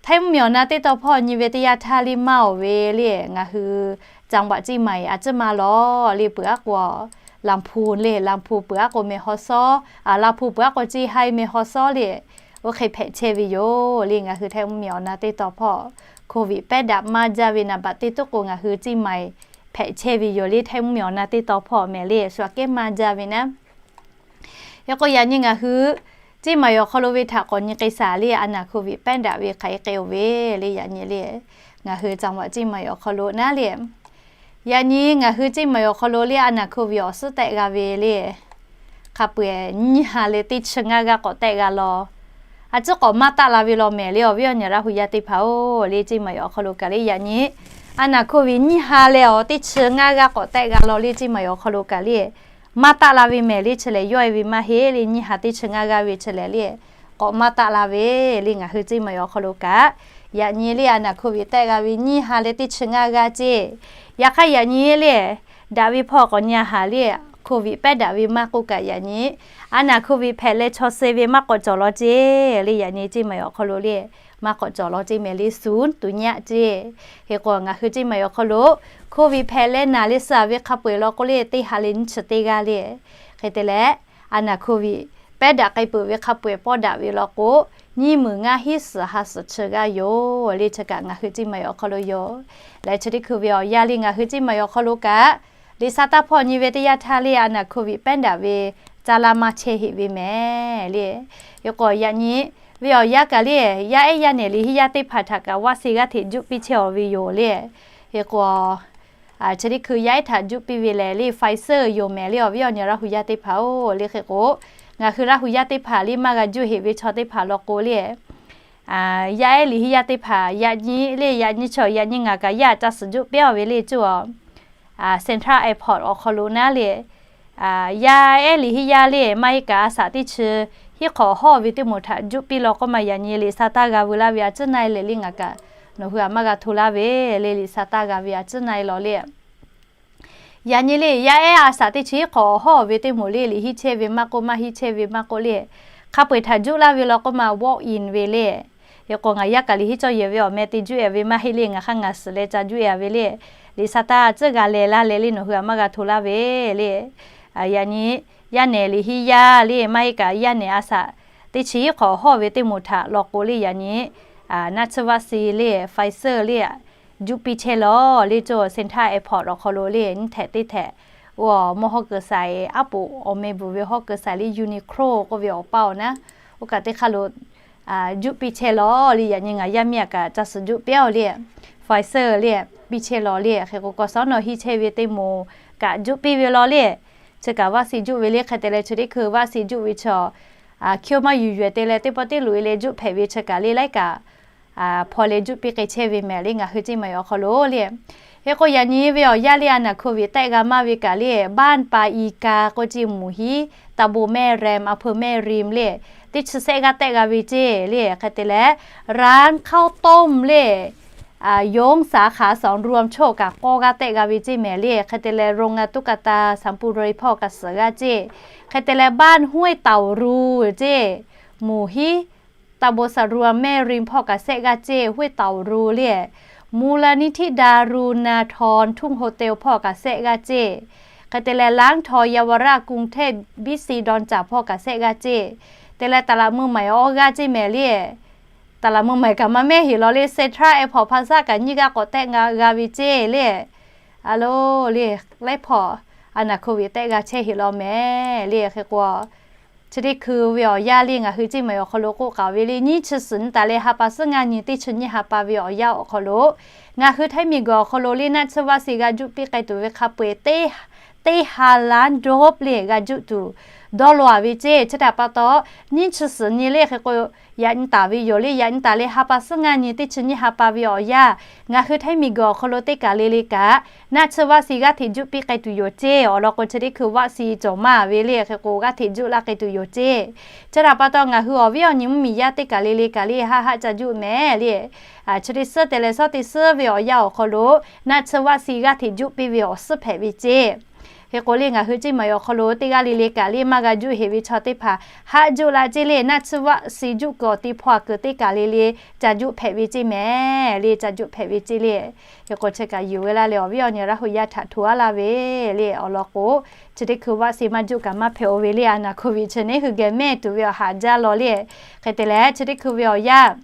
Htaiˇ mvuhˇmiˬ awˬ na teˇ taw hpawˇ nyi ve teˇ yanˇ htaˇ le maˇ oˬ ve le ngaˬ hui จังหวัด ceˇ maiˍ a ciˉ maˇ law le peuˬ aˉ k'o ลำพูน le ลำพูน peuˬ aˉ k'o แม่ฮ่องสอน, ลำพูน peuˬ aˉ k'o ceˇ haiˇ แม่ฮ่องสอน le oˇ hk'e hpehꞈ chehˇ ve yoˬ le. Ngaˬ hui htaiˇ mvuhˇmiˬ awˬ na teˇ taw hpawˇ โควิด pehˉ daꞈ maˇ jaˇ ve naˍ baꞈ teˇ tuˉ k'o ngaˬ hui ceˇ maiˍ hpehꞈ chehˇ ve yoˬ le htaiˇ mvuhˇmiˬ awˬ na teˇ taw hpawˇ mehˍ le shu aꞈ kehˉ maˇ jaˇ ve naˉ. Hk'e k'o yaꞈ nyi ngaˬ hui ceˇ maiˍ awˬ hk'aw lo ve htaꞈ k'awꞈ nyi k'ai shaˍ le a naˬ hko viꞈ pehˉ daꞈ ve hk'aˬ hk'e k'ai oˬ ve le yaꞈ nyi le ngaˬ hui จังหวัด ceˇ maiˍ awˬ hk'aw lo naˉ le. Yaꞈ nyi ngaˬ hui ceˇ maiˍ awˬ hk'aw lo le a naˬ hko viꞈ awˬ suhˉ tehˆ g'a ve le hk'a peu-eˬ nyiˇ ha leh teˇ chi ngaˇ g'aˇ k'awꞈ tehˆ g'a law. A ciˉ k'awꞈ maˇ taˆ la ve law mehˍ le awˬ viˉ awˬ nyi Laˇ hu yaˇ teˇ hpaˍ-oˬ le ceˇ maiˍ awˬ hk'aw lo kaꞈ le yaꞈ nyi a naˬ hko viꞈ nyiˇ ha leh awˬ teˇ chi ngaˇ g'aˇ k'awꞈ tehˆ g'a law le ceˇ maiˍ awˬ hk'aw lo kaꞈ le maˇ taˆ la ve mehˍ le chi lehˬ yawˇ e ve maˇ heˆ le nyiˇ ha teˇ chi ngaˇ g'aˇ ve chi lehˬ le k'awꞈ maˇ taˆ la ve le ngaˬ hui ceˇ maiˍ awˬ hk'aw lo kaꞈ yaꞈ nyi le a naˬ hko viꞈ tehˆ g'a ve nyiˇ ha leh teˇ chi ngaˇ g'aˇ ceˇ. Yaꞈ hk'aˇ yaꞈ nyi le daꞈ ve hpawˇ k'awꞈ nyi a haˍ le hko viꞈ pehˉ daꞈ ve maˇ k'oˆ kaꞈ yaꞈ nyi a naˬ hko viꞈ hpehꞈ leh chaw suh ve maˇ k'awꞈ cawˬ law ceˇ le yaꞈ nyi ceˇ maiˍ awˬ hk'aw lo le maˇ kk'awꞈ cawˬ law ceˇ mehˍ le ศูนย์ tuˬ nyaˆ ceˇ. Hk'e k'o ngaˬ hui ceˇ maiˍ awˬ hk'aw lo hko viꞈ hpehꞈ leh naˬ leh suh ve hk'a peu-eˬ law k'o le teˇ ha leh nyiˇ chi teˇ g'aˇ le. Hk'e te leh a naˬ hko viꞈ pehˉ daꞈ k'ai peuˬ ve hk'a peu-eˬ pawˇ daꞈ ve law k'o nyiˇ meunˍ ngaˇ hinˉ suhˍ ha suhˍ chi g'aˇ yoˬ le chi kaꞈ ngaˬ hui ceˇ maiˍ awˬ hk'aw lo yoˬ. Leh chi teˇ hkui ve awˬ yanˇ le ngaˬ hui ceˇ maiˍ awˬ hk'aw lo kaꞈ liꞈ sa taˇ hpawˇ nyi ve teˇ yanˇ htaˇ le a naˬ hko viꞈ pehˉ daꞈ ve caˇ laˇ maˇ chehˇ heꞈ ve mehˍ le. Hk'e k'o yaꞈ nyi ve awˬ yanˇ kaꞈ le yaˇ ehˉ yaˇ nehˬ liꞈ hiˉ yaˇ teˇ hpaˍ htaꞈ kaꞈ vaˇ se g'aˇ hteꞈ juˆ piˇ chehˇ awˬ ve yoˬ le. Hk'e k'o chi teˇ hkui yaˇ ehˉ htaꞈ juˆ piˇ ve lehˬ le Pfizer yoˬ mehˍ le awˬ viˉ awˬ nyi Laˇ hu yaˇ teˇ hpaˍ-oˬ le. Hk'e k'o ngaˬ hui Laˇ hu yaˇ teˇ hpaˍ le maˇ g'a juˆ heꞈ ve chaw teˇ hpaˍ law k'o le yaˇ ehˉ liꞈ hiˉ yaˇ teˇ hpaˍ yaꞈ nyi le yaꞈ nyi chaw yaꞈ nyi ngaˬ kaꞈ yaˇ ca suhˍ juˆ piˇ awˬ ve le cuˇ a Central Airport awˬ hk'aw lo naˉ le Yaˇ ehˉ liꞈ hiˉ yaˇ le maˇ heˆ kaꞈ a shaꞈ teˇ chi hiˉ hk'awꞈ hawˉ ve teˇ moˍ htaꞈ juˆ piˇ law k'oˆ ma, yaꞈ nyi liꞈ sa taˇ g'a veu laˇ ve a ciˉ na e leh le ngaˬ kaꞈ nawˬ hui htaꞈ maˇ g'a hto laˇ ve le, liꞈ sa taˇ g'a ve a ciˉ na e law le. Yaꞈ nyi le yaˇ ehˉ a shaꞈ teˇ chi hiˉ hk'awꞈ hawˉ ve teˇ moˍ le, liꞈ hiˉ chehˇ ve maˇ k'oˆ, maˇ hiˉ chehˇ ve maˇ k'oˆ le, hk'a peu-eˬ htaꞈ juˆ laˇ ve law k'oˆ ma walk in ve le. Hk'e k'o ngaˬ yaˇ kaꞈ liꞈ hiˉ cawˇ yehˬ ve awˬ meh te juˆ e ve maˇ heˆ le, ngaˬ hk'aˇ ngaˬ suhˍ leh ca juˆ e a ve le. Liꞈ sa taˇ a ciˉ g'a leh laˇ leh le nawˬ hui htaꞈ maˇ g'a hto laˇ ve le. Yaꞈ nyi yaˇ nehˬ liꞈ hiˉ yaˇ le maˇ heˆ kaꞈ yaˇ nehˬ a shaꞈ teˇ chi hiˉ hk'awꞈ hawˉ ve teˇ moˍ htaꞈ law k'o le, yaꞈ nyi naˆ tsuhˇ vaˆ si le Pfizer le juˆ piˇ chehˇ law le, cawˬ Santa Airport awˬ hk'aw lo le nyiˇ htehꞈ teˇ htehꞈ, oˇ mawˇ hawˉ keu saiˍ aˉ poꞈ awˬ meh bvuhˬ ve hawˉ keu saiˍ le Uniqlo k'oˆ ve awˬ paˇ awˬ naˉ, oˇ kaꞈ teˇ hk'aˇ lo juˆ piˇ chehˇ law le. Yaꞈ nyi ngaˬ yaˇ miˇ a kaꞈ ca suhˍ juˆ piˇ-oˬ le, Pfizer le piˇ chehˇ law le. Hk'e k'o k'awꞈ sawˉ nawˬ hiˉ chehˇ ve teˇ moˍ kaꞈ juˆ piˇ ve law le. Chi kaꞈ vaˆ si juˆ ve le. Hk'e te leh chi teˇ hkui vaˆ si juˆ ve chaw hkiˇ maˇ yuˬ yuˬ te leh teˇ pawˆ teˇ loꞈ e leh juˆ hpehꞈ ve chi kaꞈ le laiˉ kaꞈ hpaw leh juˆ piˇ k'ai chehˇ ve mehˍ le ngaˬ hui ceˇ maˬ awˬ hk'aw lo le. Hk'e k'o yaꞈ nyi ve awˬ yanˇ le a naˍ hkoˍ viˍ tehˆ g'a maˇ ve kaꞈ le, Ban Pa I Ka k'oˆ ce moˍ hiˉ, taˇ bon mehˆ rem a hpeu mehˆ rim le, teˇ chi sehˆ g'aˇ tehˆ g'a ve ceˇ le. Hk'e te leh ร้านข้าวต้ม le โรงสาขาสองรวม choˇ kaꞈ k'awˇ g'aˇ tehˆ g'a ve ceˇ mehˍ le. Hk'e te leh โรงงานตุ๊กตา Sanpuri hpawˇ kaꞈ suhˍ g'aˇ ceˇ. Hk'e te leh บ้านห้วยเต่ารู ceˇ moˍ hiˉ, taˇ bon สองรวม mehˆ rim hpawˇ kaꞈ sehˆ g'aˇ ceˇ ห้วยเต่ารู le, มูลนิธิดารุณาธร ทุ่งโฮเต็ล hpawˇ kaꞈ sehˆ g'aˇ ceˇ. Hk'e te leh ร้านทองเยาวราช กรุงเทพ บิ๊กซี ดอนเมือง hpawˇ kaꞈ sehˆ g'aˇ ceˇ. Te leh ตลาดเมืองใหม่ awˇ g'aˇ ceˇ mehˍ le. ตลาดเมืองใหม่ kaꞈ maˇ mehˆ heˆ law le, Central Airport Plaza kaꞈ nyiˇ g'aˇ k'awꞈ tehˆ g'a ve ceˇ le. A lo le, laiˉ hpawˇ a naˍ hkoˍ viˍ tehˆ g'a chehˇ heˆ law mehˍ le. Hk'e k'o chi teˇ hkui ve awˬ yanˇ le ngaˬ hui ceˇ maˬ awˬ hk'aw lo k'oˆ k'aoˍ ve le, nyiˇ chi suhˍ nyi taˍ leh ha pa suhˉ ngaˇ nyi teˇ chi nyiˇ ha pa ve awˬ yanˇ awˬ hk'aw lo ngaˬ hui htaiˉ miˬguiˬ awˬ hk'aw lo le naˆ tsuhˇ vaˆ si g'a juˆ piˇ k'ai tuˬ ve hk'a peu-eˬ teˇ ha lanˉ dawˇ le g'a juˆ tuˬ dawˇ law ve ceˇ. Chi htaꞈ pa taw nyiˇ chi suhˍ nyi le hk'e k'o yaꞈ nyi taˍ ve yoˬ le. Yaꞈ nyi taˍ leh ha pa suhˉ ngaˇ nyi teˇ chi nyiˇ ha pa ve awˬ yanˇ ngaˬ hui htaiˉ miˬguiˬ awˬ hk'aw lo teˇ kaˬ le le kaꞈ naˆ tsuhˇ vaˆ si g'aˇ hteꞈ juˆ piˇ k'ai tuˬ yoˬ ceˇ. Awˬ lawn k'o chi teˇ hkui vaˆ si cawˬ maˇ ve le hk'e k'o g'aˇ hteꞈ juˆ laˇ k'ai tuˬ yoˬ ceˇ. Chi htaꞈ pa taw ngaˬ hui awˬ viˉ awˬ nyi mvuhˇmiˬ yaˇ teˇ kaˬ le le kaꞈ le haˆ haˆ ca juˆ mehˍ le. Chi teˇ suhˉ te leh suhˉ teˇ suhˉ ve awˬ yanˇ awˬ hk'aw lo naˆ tsuhˇ vaˆ si g'aˇ hteꞈ juˆ piˇ ve awˬ suhˉ hpehꞈ ve ceˇ. Hk'e k'o le ngaˬ hui ceˇ maˬ awˬ hk'aw lo teˇ g'aˇ le le kaꞈ le maˇ g'a juˆ heˆ ve chaw teˇ hpaˍ haˆ juˆ la ceˇ le. Naˆ tsuhˇ vaˆ si juˆ kuiˬ awˬ ti hpawˇ a kuiˬ teˇ kaˬ le le ca juˆ hpehꞈ ve ceˇ mehˍ le, ca juˆ hpehꞈ ve ceˇ le. Hk'e k'o chi kaꞈ yuˬ ve laˇ leh awˬ viˉ awˬ nyi Laˇ huˍ yaˇ htaꞈ hto aˉ laˇ ve le. Awˬ lawn k'o chi teˇ hkui vaˆ si maˇ juˆ kaꞈ maˇ hpehꞈ-o ve le. A naˍ hkoˍ viˍ chi neˉ hui geh mehˇ tuˬ ve awˬ haˍ jaˇ law le. Hk'e te leh chi teˇ hkui ve awˬ yanˇ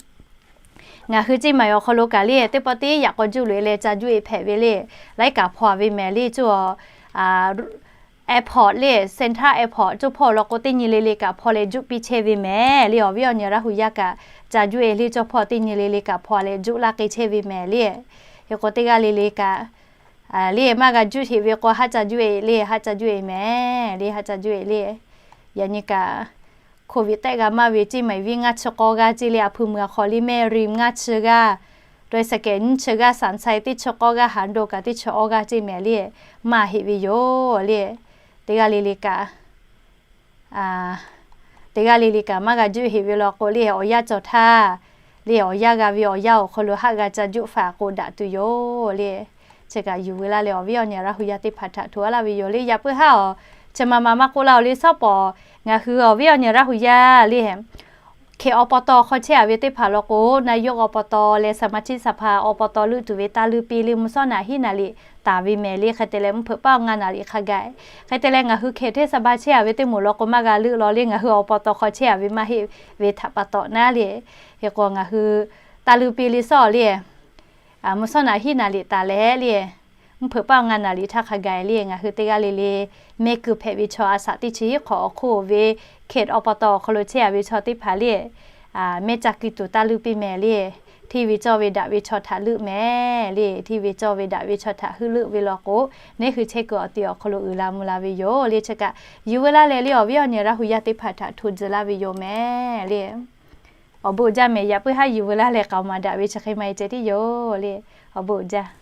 ngaˬ hui ceˇ maˬ awˬ hk'aw lo kaꞈ le teˇ pawˆ teˇ yaꞈ k'aw juˆ loꞈ e leh ca juˆ e hpehꞈ ve le. Laiˉ kaꞈ hpaw ve mehˍ le. Cawˇ airport le, Central Airport cawˇ hpawˇ law k'o teˇ nyi le le kaꞈ hpaw leh juˆ piˇ chehˇ ve mehˍ le. Awˬ viˉ awˬ nyi Laˇ huˍ yaˇ kaꞈ ca juˆ e le. Cawˇ hpawˇ teˇ nyi le le kaꞈ hpaw leh juˆ laˇ k'ai chehˇ ve mehˍ le. Hk'e k'o teˇ g'aˇ le le kaꞈ le maˇ g'a juˆ heˆ ve k'o haˆ ca juˆ e le, haˆ ca juˆ e mehˍ le, haˆ ca juˆ e le. Yaꞈ nyi kaꞈ hkoˍ viˍ tehˆ g'a maˇ ve ceˇ maˬ viˉ ngaˇ chi k'awˇ g'aˇ ceˇ le. A hpui mui awˬ hk'aw le mehˆ rim ngaˇ chi g'aˇ, dawˇ e saˍ kehˍ nyiˇ chi g'aˇ, saˍ saiˍ teˇ chi k'awˇ g'aˇ, haˍ do kaꞈ teˇ chi awˇ g'aˇ ceˇ mehˍ le. Maˇ heˆ ve yoˬ le. Teˇ g'aˇ le le kaꞈ teˇ g'aˇ le le kaꞈ maˇ g'a juˆ heˆ ve law k'o le awˬ yanˇ cawˬ htaˇ le awˬ yanˇ g'a ve awˬ yanˇ awˬ hk'aw lo haˆ g'a ca juˆ faˍ k'o daꞈ tuˬ yoˬ le. Chi kaꞈ yuˬ ve laˇ leh awˬ viˉ awˬ nyi Laˇ huˍ yaˇ teˇ hpaˍ htaꞈ hto aˉ laˇ ve yoˬ le. Yaꞈ puiˉ haˉ awˬ chi ma ma maˇ k'oˆ laˇ-oˬ le. Shawˉ pawˍ ngaˬ hui awˬ viˉ awˬ nyi Laˇ huˍ yaˇ le hkeh awˬ pa taw hk'aw chehˇ a ve teˇ hpaˍ law k'o, naˍ yawˇ awˬ pa taw leh saˍ maˍ chiˆ saˍ hpaˍ awˬ pa taw leuˆ tuˬ ve taˇ leuˆ piˇ le. Mvuhˇ shawˉ naꞈ hiˉ naˍ liꞈ taˍ ve mehˍ le. Hk'e te leh mvuhˇ hpeuꞈ paˆ awˬ ngaˇ naˍ liꞈ hk'a gaˬ. Hk'e te leh ngaˬ hui hkeh hteˇ saˍ baˆ chehˇ a ve teˇ moˍ law k'o maˇ g'a leuˆ law le. Ngaˬ hui awˬ pa taw hk'aw chehˇ a ve maˇ heˆ ve htaꞈ pa taw naˉ le. Hk'e k'o ngaˬ hui taˇ leuˆ piˇ le shawˉ le. Mvuhˇ shawˉ naꞈ hiˉ naˍ liꞈ taˍ leh le, mvuhˇ hpeuꞈ paˆ awˬ ngaˇ naˍ liꞈ htaˇ hk'a gaˬ le. Ngaˬ hui teˇ g'aˇ le le mehˆ kuiˬ hpehꞈ ve chaw a shaꞈ teˇ chi hiˉ hk'awꞈ awˬ hk'oˆ ve hkeh awˬ pa taw awˬ hk'aw lo chehˇ a ve chaw teˇ hpaˍ le mehˆ ca kuiˬ tuˬ taˇ leuˆ piˇ mehˍ le. Hteˇ ve cawˇ ve daꞈ ve chaw htaꞈ leuˆ mehˍ le. Hteˇ ve cawˇ ve daꞈ ve chaw htaꞈ heuˆ leuˆ ve law k'o, neˉ hui chehˇ kuiˬ awˬ ti awˬ hk'aw lo uiˍ la mvuh la ve yoˬ le. Chi kaꞈ yuˬ ve laˇ leh le awˬ viˉ awˬ nyi Laˇ huˍ yaˇ teˇ hpaˍ htaꞈ hto tcuh laˇ ve yoˬ mehˍ le. Awˬ bon uiˍ jaˇ mehˍ. Yaꞈ puiˉ haˉ yuˬ ve laˇ leh k'aoˍ maˍ daꞈ ve chi hk'e ma e ceh tiˉ yoˬ le. Awˬ bon uiˍ jaˇ.